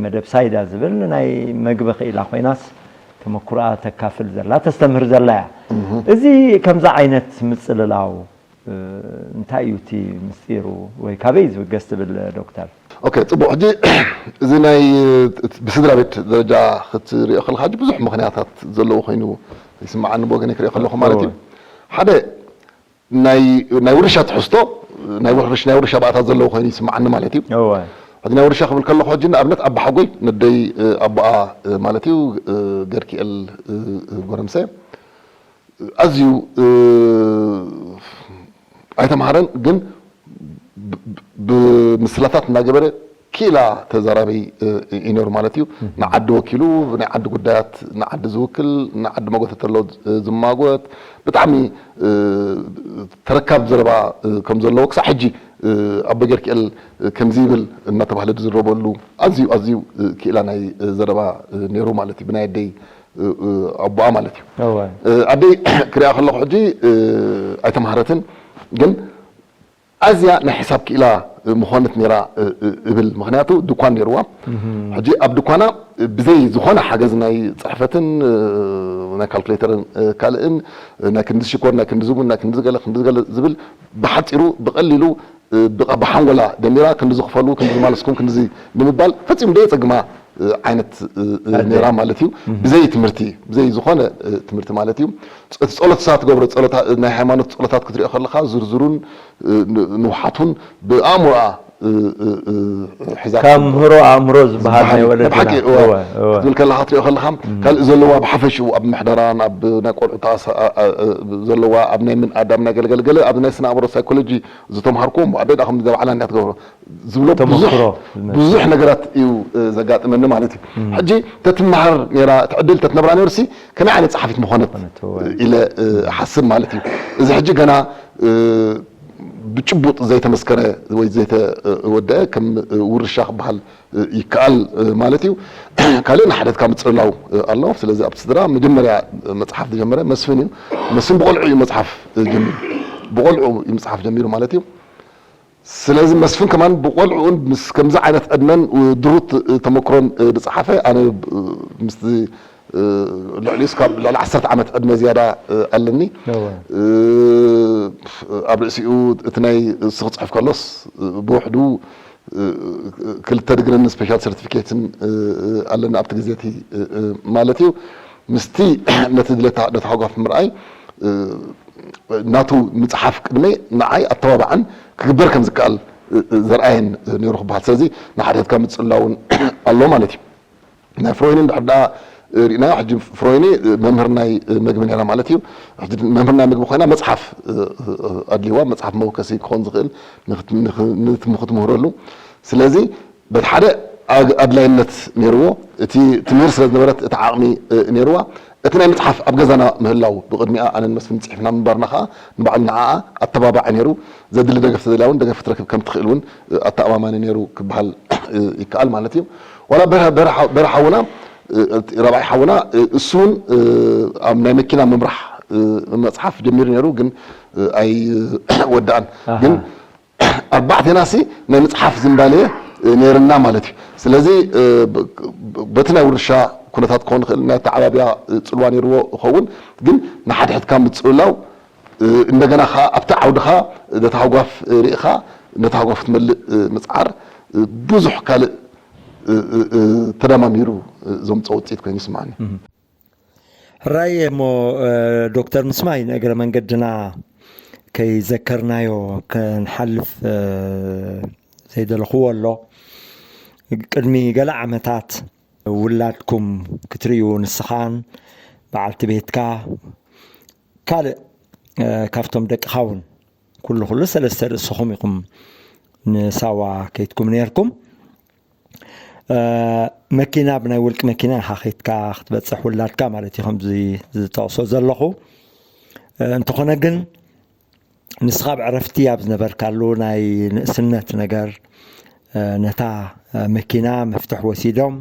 መደብ ሳይዳ ዝብል ናይ መግቢ ክኢላ ኮይናስ ተመኩሮኣ ተካፍል ዘላ፣ ተስተምህር ዘላ እያ። እዚ ከምዚ ዓይነት ምጽልላው እንታይ እዩ እቲ ምስጢሩ ወይ ካበይ ዝብገስ ትብል ዶክተር? ኦኬ፣ ጽቡቕ። ሕጂ እዚ ናይ ብስድራ ቤት ደረጃ ክትሪኦ ከለኻ ሕጂ ብዙሕ ምኽንያታት ዘለዎ ኮይኑ ይስምዓኒ፣ ብወገነይ ክሪኦ ከለኹ ማለት እዩ። እወ። ሓደ ናይ ናይ ውርሻ ትሕዝቶ፣ ናይ ውርሽ ናይ ውርሻ ባእታት ዘለዎ ኮይኑ ይስምዓኒ ማለት እዩ። እወ። ሕጂ ናይ ውርሻ ክብል ከለኹ ሕጂ ንኣብነት ኣባሓጎይ ነደይ ኣቦኣ ማለት እዩ ገርኪኤል ጎረምሰ ኣዝዩ ኣይተምሃረን፣ ግን ብምስላታት እናገበረ ክኢላ ተዛራቢ እዩ ነይሩ ማለት እዩ። ንዓዲ ወኪሉ ናይ ዓዲ ጉዳያት ንዓዲ ዝውክል፣ ንዓዲ መጎተ ተሎ ዝማጎት፣ ብጣዕሚ ተረካብ ዘረባ ከም ዘለዎ ክሳብ ሕጂ ኣቦ ገርክኤል ከምዚ ይብል እናተባህለ ዝረበሉ ኣዝዩ ኣዝዩ ክኢላ ናይ ዘረባ ነይሩ ማለት እዩ። ብናይ ኣደይ ኣቦኣ ማለት እዩ። ኣደይ ክሪኣ ከለኹ ሕጂ ኣይተምሃረትን፣ ግን ኣዝያ ናይ ሕሳብ ክኢላ ምኾነት ነይራ እብል። ምኽንያቱ ድኳን ነይርዋ። ሕጂ ኣብ ድኳና ብዘይ ዝኾነ ሓገዝ ናይ ጽሕፈትን ናይ ካልኩሌተርን ካልእን ናይ ክንዲ ሽኮር፣ ናይ ክንዲ ዝቡን፣ ናይ ክንዲ ዝገለ፣ ክንዲ ዝገለ ዝብል ብሓጺሩ ብቐሊሉ ብሓንጎላ ደሚራ ክንዲ ዝኽፈሉ፣ ክንዲ ዝማለስኩም፣ ክንዲ ንምባል ፈጺሙ ደየጸግማ ዓይነት ነራ ማለት እዩ። ብዘይ ትምህርቲ፣ ብዘይ ዝኾነ ትምህርቲ ማለት እዩ። እቲ ጸሎት ሳ ትገብሮ ጸሎታ፣ ናይ ሃይማኖት ጸሎታት ክትሪኦ ከለኻ ዝርዝሩን ንውሓቱን ብኣእምሮኣ ሒዛ ካብ ምህሮ ኣእምሮ ዝበሃል ናይ ወለድና። ክትብል ከለኻ ክትሪኦ ከለኻ ካልእ ዘለዋ ብሓፈሽኡ ኣብ ምሕደራን ኣብ ናይ ቆልዑታ ዘለዋ ኣብ ናይ ምንኣድ ኣብ ናይ ገለገለገለ ኣብ ናይ ስነ ኣእምሮ ሳይኮሎጂ ዝተምሃርኩዎም ኣደዳ ከም ዘባዕላ እንዳ ትገብሮ ዝብሎ ብዙሕ ነገራት እዩ ዘጋጥመኒ ማለት እዩ። ሕጂ ተትመሃር ነራ እቲ ዕድል ተትነብራ ነርሲ ከመይ ዓይነት ጸሓፊት ምኾነት ኢለ ሓስብ ማለት እዩ። እዚ ሕጂ ገና ብጭቡጥ ዘይተመስከረ ወይ ዘይተወደአ ከም ውርሻ ክበሃል ይከኣል ማለት እዩ። ካልእ ንሓደትካ ምጽላው ኣሎ። ስለዚ ኣብ ስድራ መጀመርያ መጽሓፍ ዝጀመረ መስፍን እዩ። መስፍን ብቆልዑ እዩ መጽሓፍ ጀሚሩ። ብቆልዑ እዩ መጽሓፍ ጀሚሩ ማለት እዩ። ስለዚ መስፍን ከማን ብቆልዑን ምስ ከምዚ ዓይነት ዕድመን ድሩት ተመክሮን ዝጸሓፈ ኣነ ምስ ልዕሊ እስካብ ልዕሊ ዓሰርተ ዓመት ዕድመ ዝያዳ ኣለኒ። ኣብ ርእሲኡ እቲ ናይ እሱ ክጽሕፍ ከሎስ ብውሕዱ ክልተ ድግርን ስፔሻል ሰርቲፊኬትን ኣለኒ ኣብቲ ግዜ እቲ ማለት እዩ። ምስቲ ነቲ ድሌት ነቲ ሃጓፍ ምርኣይ ናቱ ምጽሓፍ ቅድመይ ንዓይ ኣተባባዕን ክግበር ከም ዝከኣል ዘርኣየን ነይሩ ክበሃል። ስለዚ ንሓድሕድካ ምጽላውን ኣሎ ማለት እዩ። ናይ ፍሮይኒ እንድሕር ደኣ ርኢናዮ፣ ሕጂ ፍሮይኒ መምህር ናይ ምግቢ ነይራ ማለት እዩ። ሕጂ መምህር ናይ ምግቢ ኮይና መጽሓፍ ኣድልይዋ፣ መጽሓፍ መወከሲ ክኾን ዝኽእል ንክትምህረሉ። ስለዚ በቲ ሓደ ኣድላይነት ነይርዎ፣ እቲ ትምህር ስለ ዝነበረት እቲ ዓቕሚ ነይርዋ። እቲ ናይ ምጽሓፍ ኣብ ገዛና ምህላው ብቕድሚኣ ኣነን መስፍን ጽሒፍና ምንባርና ከኣ ንባዕሉ ንዓኣ ኣተባባዒ ነይሩ። ዘድሊ ደገፍ ተደልያ እውን ደገፍ ክትረክብ ከም ትኽእል እውን ኣተኣማማኒ ነይሩ ክበሃል ይከኣል ማለት እዩ። ዋላ በርሀ ሓውና ራብዓይ ሓውና እሱ እውን ኣብ ናይ መኪና ምምራሕ መጽሓፍ ጀሚሩ ነይሩ፣ ግን ኣይወዳእን። ግን ኣርባዕቴናሲ ናይ ምጽሓፍ ዝንባሌ ነይርና ማለት እዩ። ስለዚ በቲ ናይ ውርሻ ኩነታት ክኸውን ይኽእል፣ ናይ ኣተዓባብያ ጽልዋ ነይርዎ ይኸውን፣ ግን ንሓድሕድካ ምጽልላው እንደገና ኸዓ ኣብቲ ዓውድኻ ነቲ ሃጓፍ ርኢኻ ነቲ ሃጓፍ ክትመልእ ምጽዓር ብዙሕ ካልእ ተደማሚሩ ዘምፅኦ ውፅኢት ኮይኑ ይስማዓኒ። ሕራይ እሞ ዶክተር ምስማይ ንእግረ መንገድና ከይዘከርናዮ ክንሓልፍ ዘይደለኽዎ ኣሎ። ቅድሚ ገለ ዓመታት ውላድኩም ክትርእዩ ንስኻን በዓልቲ ቤትካ ካልእ ካብቶም ደቅኻ እውን ኩሉ ኩሉ ሰለስተ ርእስኹም ኢኹም ንሳዋ ከይድኩም ነርኩም። መኪና ብናይ ውልቂ መኪና ኢኻ ከይድካ ክትበፅሕ ውላድካ ማለት እዩ ከምዚ ዝጠቕሶ ዘለኹ። እንተኾነ ግን ንስኻ ኣብ ዕረፍቲ ኣብ ዝነበርካሉ ናይ ንእስነት ነገር ነታ መኪና መፍትሕ ወሲዶም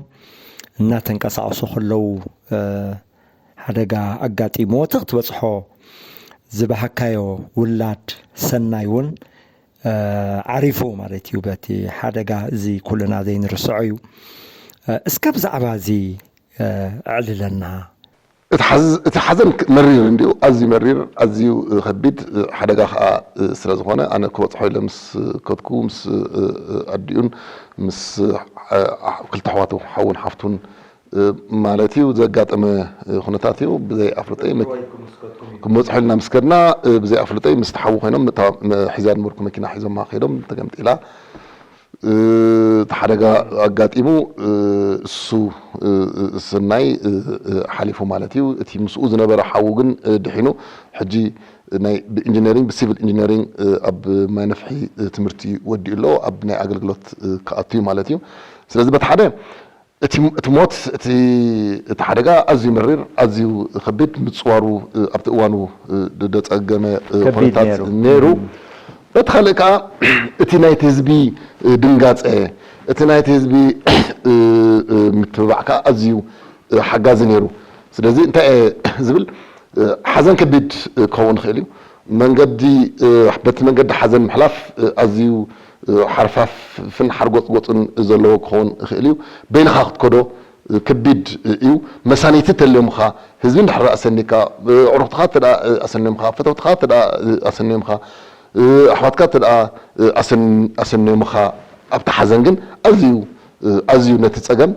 እናተንቀሳቐሱ ከለዉ ሓደጋ ኣጋጢምዎ እቲ ክትበፅሖ ዝበሃካዮ ውላድ ሰናይ እውን ዓሪፉ ማለት እዩ በቲ ሓደጋ። እዚ ኩልና ዘይንርስዖ እዩ። እስከ ብዛዕባ እዚ ኣዕልለና። እቲ ሓዘን መሪር እንዲዩ፣ ኣዝዩ መሪር፣ ኣዝዩ ከቢድ ሓደጋ ከዓ ስለ ዝኾነ ኣነ ክበፅሖ ኢለ ምስ ከድኩ ምስ ኣዲኡን ምስ ክልተ ኣሕዋቱ ሓውን ሓፍቱን ማለት እዩ ዘጋጠመ ኩነታት እዩ። ብዘይ ኣፍልጠይ ክመፅሑ ኢልና ምስ ከድና ብዘይ ኣፍልጠይ ምስ ተሓዉ ኮይኖም ሒዛ ነበርኩ መኪና ሒዞማ ከይዶም ተገምጢላ እቲ ሓደጋ ኣጋጢሙ እሱ ስናይ ሓሊፉ ማለት እዩ። እቲ ምስኡ ዝነበረ ሓዉ ግን ድሒኑ ሕጂ ናይ ብኢንጂነሪንግ ብሲቪል ኢንጂነሪንግ ኣብ ማይ ነፍሒ ትምህርቲ ወዲኡ ኣሎ ኣብ ናይ ኣገልግሎት ክኣቱ እዩ ማለት እዩ። ስለዚ በቲ ሓደ እቲ ሞት እቲ ሓደጋ ኣዝዩ መሪር ኣዝዩ ከቢድ ምፅዋሩ ኣብቲ እዋኑ ደፀገመ ኩነታት ነይሩ። በቲ ካልእ ከዓ እቲ ናይቲ ህዝቢ ድንጋፀ እቲ ናይቲ ህዝቢ ምትብባዕ ከዓ ኣዝዩ ሓጋዚ ነይሩ። ስለዚ እንታይ እየ ዝብል ሓዘን ከቢድ ክኸውን ይኽእል እዩ። መንገዲ በቲ መንገዲ ሓዘን ምሕላፍ ኣዝዩ ሓርፋፍን ሓርጎፅጎፅን ዘለዎ ክኸውን ይኽእል እዩ። በይንኻ ክትከዶ ከቢድ እዩ። መሳኒቲ ተልዮምኻ ህዝቢ እንድሕር ኣሰኒካ ኣዕሩኽትኻ ተ ኣሰኒዮምኻ ፈተውትኻ ተ ኣሰኒዮምኻ ኣሕዋትካ ተ ኣሰኒዮምኻ ኣብቲ ሓዘን ግን ኣዝዩ ኣዝዩ ነቲ ጸገም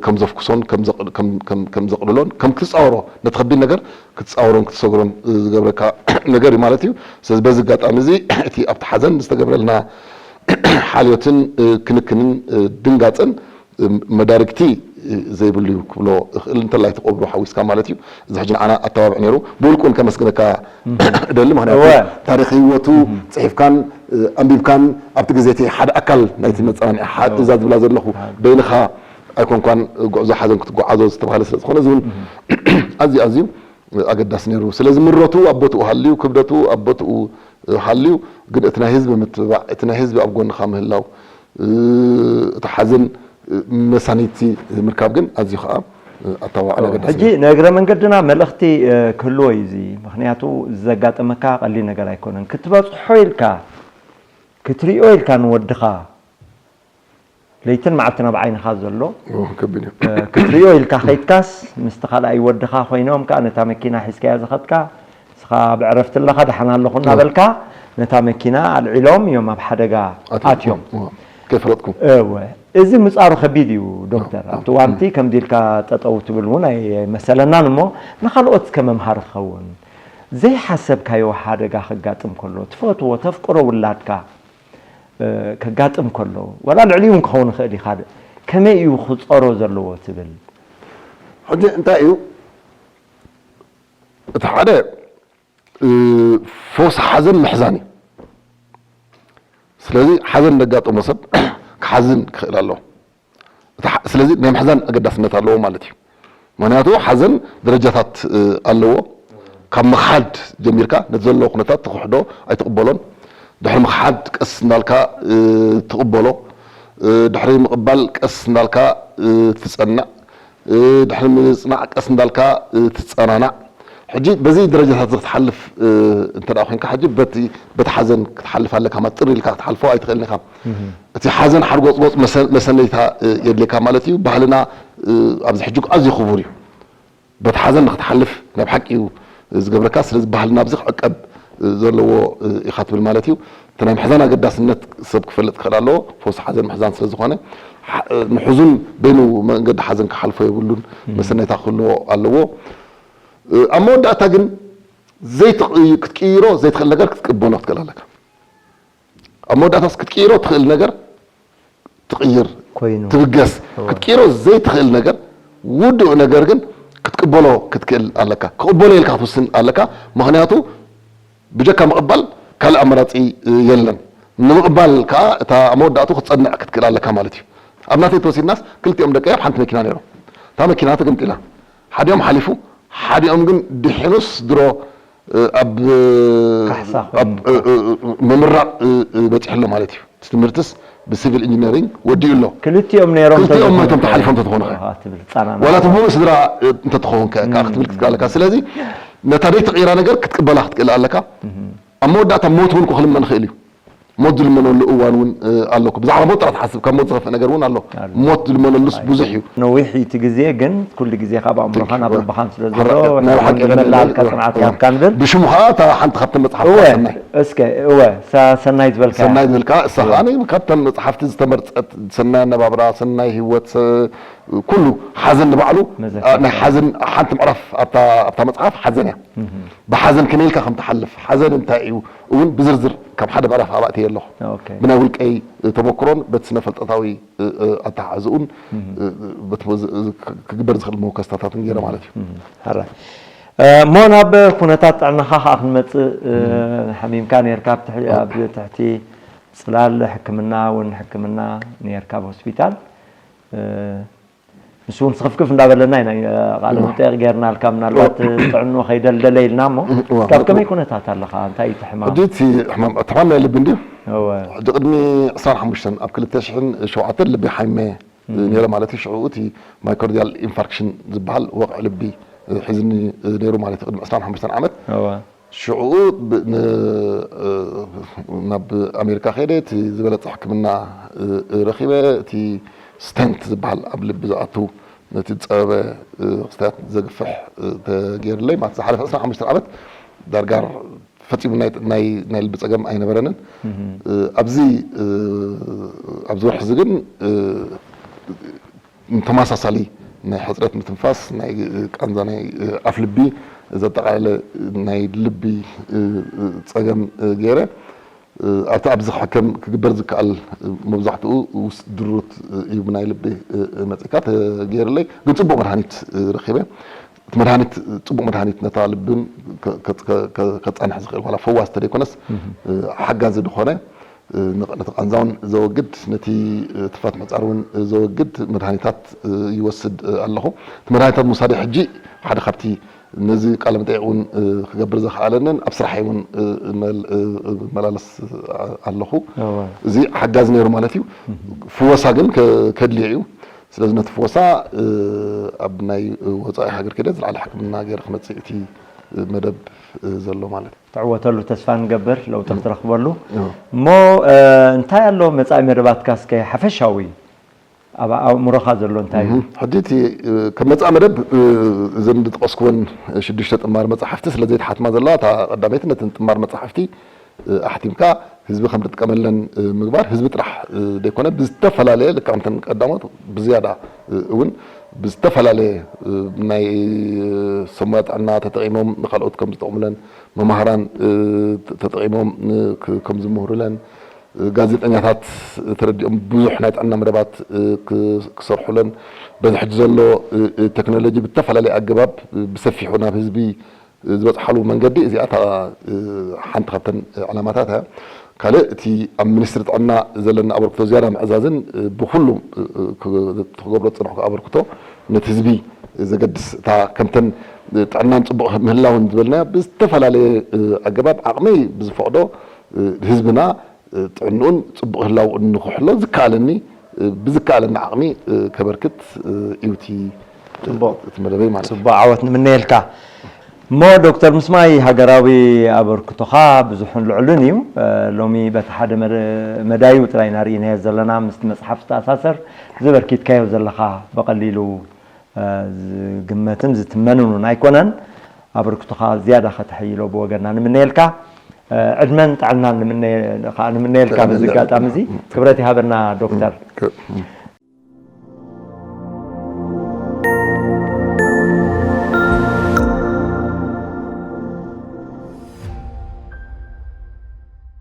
ከም ዘፍኩሶን ከም ዘቕልሎን ከም ክትጻወሮ ነቲ ከቢድ ነገር ክትጻወሮን ክትሰግሮን ዝገብረካ ነገር እዩ ማለት እዩ። ስለዚ በዚ ኣጋጣሚ እዚ እቲ ኣብቲ ሓዘን ዝተገብረልና ሓልዮትን ክንክንን ድንጋጸን መዳርግቲ ዘይብሉ እዩ ክብሎ እኽእል፣ እንተላይ ተቆብሮ ሓዊስካ ማለት እዩ። እዚ ሕጂ ንዓና ኣተባብዕ ነይሩ። ብውልቁ እውን ከመስግነካ እደሊ፣ ምክንያቱ ታሪክ ህይወቱ ጽሒፍካን ኣንቢብካን ኣብቲ ግዜ እቲ ሓደ ኣካል ናይቲ መጸናንዒ እዛ ዝብላ ዘለኹ በይንኻ ኣይኮንኳን ጉዕዞ ሓዘን ክትጓዓዞ ዝተባሃለ ስለ ዝኾነ፣ እዚ እውን ኣዝዩ ኣዝዩ ኣገዳሲ ነይሩ። ስለዚ ምረቱ ኣብ ቦትኡ ሃልዩ፣ ክብደቱ ኣብ ቦትኡ ሃልዩ፣ ግን እቲ ናይ ህዝቢ ምትብባዕ፣ እቲ ናይ ህዝቢ ኣብ ጎንኻ ምህላው፣ እቲ ሓዘን መሳኒቲ ምርካብ ግን ኣዝዩ ከዓ ኣተባባዕን ኣገዳሲ ሕጂ እዩ። ንእግረ መንገድና መልእኽቲ ክህልዎ እዩ። እዚ ምክንያቱ ዘጋጠመካ ቀሊል ነገር ኣይኮነን። ክትበፅሖ ኢልካ ክትሪኦ ኢልካ ንወድኻ ለይትን መዓልትን ኣብ ዓይንኻ ዘሎ ክትሪኦ ኢልካ ከይድካስ ምስቲ ካልኣይ ወድኻ ኮይኖም ከዓ ነታ መኪና ሒዝካያ ዝኸድካ ንስኻ ኣብ ዕረፍቲ ኣለኻ ደሓን ኣለኹ እናበልካ ነታ መኪና ኣልዒሎም እዮም ኣብ ሓደጋ ኣትዮም። ከይፈለጥኩም እወ፣ እዚ ምጻሩ ከቢድ እዩ ዶክተር። ኣብቲ ዋንቲ ከምዚ ኢልካ ጠጠው ትብል እውን ኣይመሰለናን እሞ ንኻልኦት እስከ መምሃሪ ክኸውን ዘይሓሰብካዮ ሓደጋ ከጋጥም ከሎ ትፈትዎ ተፍቅሮ ውላድካ ከጋጥም ከሎ ዋላ ልዕሊኡ እውን ክኸውን ይኽእል እዩ ካልእ ከመይ እዩ ክጸሮ ዘለዎ ትብል? ሕጂ እንታይ እዩ እቲ ሓደ ፈውሲ ሓዘን ምሕዛን እዩ። ስለዚ ሓዘን ዘጋጠሞ ሰብ ክሓዝን ክኽእል ኣለዎ። ስለዚ ናይ ምሕዛን ኣገዳስነት ኣለዎ ማለት እዩ። ምክንያቱ ሓዘን ደረጃታት ኣለዎ። ካብ ምኽሓድ ጀሚርካ ነቲ ዘለዎ ኩነታት ትኽሕዶ ኣይትቕበሎን። ድሕሪ ምኽሓድ ቀስ እናልካ ትቕበሎ። ድሕሪ ምቕባል ቀስ እናልካ ትጸንዕ። ድሕሪ ምጽናዕ ቀስ እንዳልካ ትጸናናዕ። ሕጂ በዚ ደረጃታት እዚ ክትሓልፍ እንተ ደኣ ኮይንካ ሕጂ በቲ በቲ ሓዘን ክትሓልፍ ኣለካ ማለት ጥር ኢልካ ክትሓልፎ ኣይትኽእልን ኢኻ። እቲ ሓዘን ሓርጎጽጎጽ መሰነይታ የድልየካ ማለት እዩ። ባህልና ኣብዚ ሕጂ ኣዝዩ ክቡር እዩ። በቲ ሓዘን ንክትሓልፍ ናይ ብሓቂ እዩ ዝገብረካ። ስለዚ ባህልና ኣብዚ ክዕቀብ ዘለዎ ኢኻ ትብል ማለት እዩ። እቲ ናይ ምሕዛን ኣገዳስነት ሰብ ክፈልጥ ክኽእል ኣለዎ። ፈውሲ ሓዘን ምሕዛን ስለ ዝኾነ ንሕዙን በይኑ መንገዲ ሓዘን ክሓልፎ የብሉን። መሰነይታ ክህልዎ ኣለዎ። ኣብ መወዳእታ ግን ክትቅይሮ ዘይትኽእል ነገር ክትቅበሎ ክትክእል ኣለካ። ኣብ መወዳእታስ ክትቅይሮ ትኽእል ነገር ትቕይር ኮይኑ ትብገስ ክትቅይሮ ዘይትኽእል ነገር ውዱእ ነገር ግን ክትቅበሎ ክትክእል ኣለካ። ክቕበሎ ኢልካ ክትውስን ኣለካ። ምኽንያቱ ብጀካ ምቕባል ካልእ ኣማራፂ የለን። ንምቕባል ከዓ እታ ኣብ መወዳእቱ ክትፀንዕ ክትክእል ኣለካ ማለት እዩ። ኣብ ናተይ ተወሲድናስ ክልቲኦም ደቀይ ኣብ ሓንቲ መኪና ነይሮም። እታ መኪና ተገምጢላ፣ ሓዲኦም ሓሊፉ፣ ሓዲኦም ግን ድሒኑስ ድሮ ኣብ ምምራቕ በፂሑ ኣሎ ማለት እዩ። ትምህርትስ ብሲቪል ኢንጂነሪንግ ወዲኡ ኣሎ። ክልቲኦም ነይሮም ክልቲኦም ሞይቶም ተሓሊፎም እንተትኾኑ ዋላ እቲ ሙሉእ ስድራ እንተትኸውን ከ ክትብል ክትክእል ኣለካ። ስለዚ ነታ ደይትቕይራ ነገር ክትቅበላ ክትክእል ኣለካ። ኣብ መወዳእታ ሞት እውን ክልመን ይኽእል እዩ። ሞት ዝልመነሉ እዋን እውን ኣሎ። ብዛዕባ ሞት ጥራሕ ትሓስብ፣ ካብ ሞት ዝኸፍእ ነገር እውን ኣሎ። ሞት ዝልመነሉስ ብዙሕ እዩ። ነዊሕ እዩ እቲ ግዜ፣ ግን ኩሉ ግዜ ካብ ኣእምሮኻን ኣብ ልብኻን ስለ ዘሎ ናይ ብሓቂ መላልካ ጽንዓት ይሃብካ ንብል። ብሽሙ ከዓ እታ ሓንቲ ካብተን መጽሓፍቲ እወ፣ ሰናይ እስከ እወ፣ እሳ ሰናይ ዝበልካ ሰናይ ዝበልካ እሳ ከዓ ናይ ካብተን መጽሓፍቲ ዝተመርጸት ሰናይ ኣነባብራ፣ ሰናይ ህይወት፣ ኩሉ ሓዘን ንባዕሉ ናይ ሓዘን ሓንቲ ምዕራፍ ኣብታ መጽሓፍ ሓዘን እያ። ብሓዘን ከመይ ኢልካ ከም ትሓልፍ፣ ሓዘን እንታይ እዩ እውን ብዝርዝር ካብ ሓደ ምዕራፍ ኣብኣ እትየ ኣለኹ። ብናይ ውልቀይ ተመክሮን በቲ ስነ ፈልጠታዊ ኣተሓሕዝኡን ክግበር ዝኽእል መወከስታታትን ገይረ ማለት እዩ። ሕራይ እሞ ናብ ኩነታት ጥዕናኻ ከዓ ክንመፅእ፣ ሓሚምካ ነርካ ኣብ ትሕቲ ፅላል ሕክምና እውን ሕክምና ነርካ ኣብ ሆስፒታል። ንሱ እውን ስኽፍክፍ እንዳበለና ኢና ቃለ መጠየቕ ጌርናልካ። ምናልባት ጥዕንኡ ከይደልደለ ኢልና እሞ ካብ ከመይ ኩነታት ኣለኻ? እንታይ እዩ እቲ ሕማም? ሕጂ እቲ ሕማም ናይ ልቢ እንድዩ። ሕጂ ቅድሚ ዕስራን ሓሙሽተን ኣብ ክልተ ሽሕን ሸውዓተን ልቢ ሓሚመ ነይረ ማለት እዩ። ሽዑ እቲ ማይኮርዲያል ኢንፋርክሽን ዝበሃል ወቕዒ ልቢ ሒዝኒ ነይሩ ማለት እዩ። ቅድሚ ዕስራን ሓሙሽተን ዓመት ሽዑ ናብ ኣሜሪካ ከይደ እቲ ዝበለፀ ሕክምና ረኪበ። እቲ ስተንት ዝበሃል ኣብ ልቢ ዝኣቱ ነቲ ዝፀበበ ክስታያት ዘግፍሕ ተገይርለይ ማለት ዝሓለፈ ዕስራን ሓሙሽተን ዓመት ዳርጋ ፈፂሙ ናይ ልቢ ፀገም ኣይነበረንን። ኣብዚ ኣብዚ ወርሒ እዚ ግን ተመሳሳሊ ናይ ሕፅረት ምትንፋስ፣ ናይ ቃንዛ ናይ ኣፍ ልቢ ዘጠቓለለ ናይ ልቢ ፀገም ገይረ ኣብቲ ኣብዚ ክሕከም ክግበር ዝከኣል መብዛሕትኡ ውስ ድሩት እዩ ብናይ ልቢ መፂካ ተገይርለይ፣ ግን ፅቡቅ መድሃኒት ረኪበ። እቲ መድሃኒት ፅቡቅ መድሃኒት ነታ ልብን ከፃንሕ ዝኽእል ዋላ ፈዋስ ተደይኮነስ ሓጋዚ ዝኾነ ነቲ ቃንዛውን ዘወግድ ነቲ ትፋት ምሕፃር እውን ዘወግድ መድሃኒታት ይወስድ ኣለኹ። እቲ መድሃኒታት ምውሳደይ ሕጂ ሓደ ካብቲ ነዚ ቃለ መጠይቕ እውን ክገብር ዘኽኣለንን ኣብ ስራሐይ እውን መላለስ ኣለኹ። እዚ ሓጋዚ ነይሩ ማለት እዩ። ፍወሳ ግን ከድልዮ እዩ። ስለዚ ነቲ ፍወሳ ኣብ ናይ ወፃኢ ሃገር ከይደ ዝለዓለ ሕክምና ገይረ ክመፅእ እቲ መደብ ዘሎ ማለት እዩ። ትዕወተሉ ተስፋ ንገብር፣ ለውጢ ክትረኽበሉ። እሞ እንታይ ኣሎ መፃኢ መደባትካ እስከ ሓፈሻዊ ኣብ ኣእምሮኻ ዘሎ እንታይ እዩ? ሕጂ እቲ ከም መፃኢ መደብ እዘን ዝጠቐስኩወን ሽዱሽተ ጥማር መፃሕፍቲ ስለ ዘይተሓትማ ዘለዋ እታ ቀዳመይቲ ነተን ጥማር መፃሕፍቲ ኣሕቲምካ ህዝቢ ከም ዝጥቀመለን ምግባር ህዝቢ ጥራሕ ዘይኮነ ብዝተፈላለየ ልክዕ ከምተን ቀዳሞት ብዝያዳ እውን ብዝተፈላለየ ናይ ሰሙያ ጥዕና ተጠቂሞም ንካልኦት ከም ዝጠቕሙለን መማህራን ተጠቂሞም ከም ዝምህሩለን ጋዜጠኛታት ተረዲኦም ብዙሕ ናይ ጥዕና መደባት ክሰርሑለን በዚ ሕጂ ዘሎ ቴክኖሎጂ ብተፈላለየ ኣገባብ ብሰፊሑ ናብ ህዝቢ ዝበፅሓሉ መንገዲ እዚኣ እታ ሓንቲ ካብተን ዕላማታት እያ። ካልእ እቲ ኣብ ሚኒስትሪ ጥዕና ዘለና ኣበርክቶ ዝያዳ ምዕዛዝን ብኩሉ ክገብሮ ዝፀናሕኩ ኣበርክቶ ነቲ ህዝቢ ዘገድስ እታ ከምተን ጥዕናን ፅቡቕ ምህላውን ዝበልናዮ ብዝተፈላለየ ኣገባብ ዓቕመይ ብዝፈቕዶ ህዝብና ጥዕንኡን ፅቡቕ ህላውኡን ንክሕሎ ዝከኣለኒ ብዝከኣለኒ ዓቕሚ ከበርክት እዩ እቲ ፅቡቕ እቲ መደበይ ማለት እዩ። ፅቡቕ ዓወት ንምነየልካ። እሞ ዶክተር ምስማይ ሃገራዊ ኣበርክቶኻ ብዙሕን ልዑልን እዩ። ሎሚ በቲ ሓደ መዳዩ ጥራይ ኢና ርኢናዮ ዘለና ምስቲ መፅሓፍ ዝተኣሳሰር እዚ በርኪትካዮ ዘለኻ ብቐሊሉ ዝግመትን ዝትመንን እውን ኣይኮነን። ኣበርክቶኻ ዝያዳ ከተሐይሎ ብወገንና ንምነየልካ። ዕድመን ጥዕናን ንምነየ- ከዓ ንምነየልካ በዚ ኣጋጣሚ እዚ። ክብረት ይሃበና ዶክተር።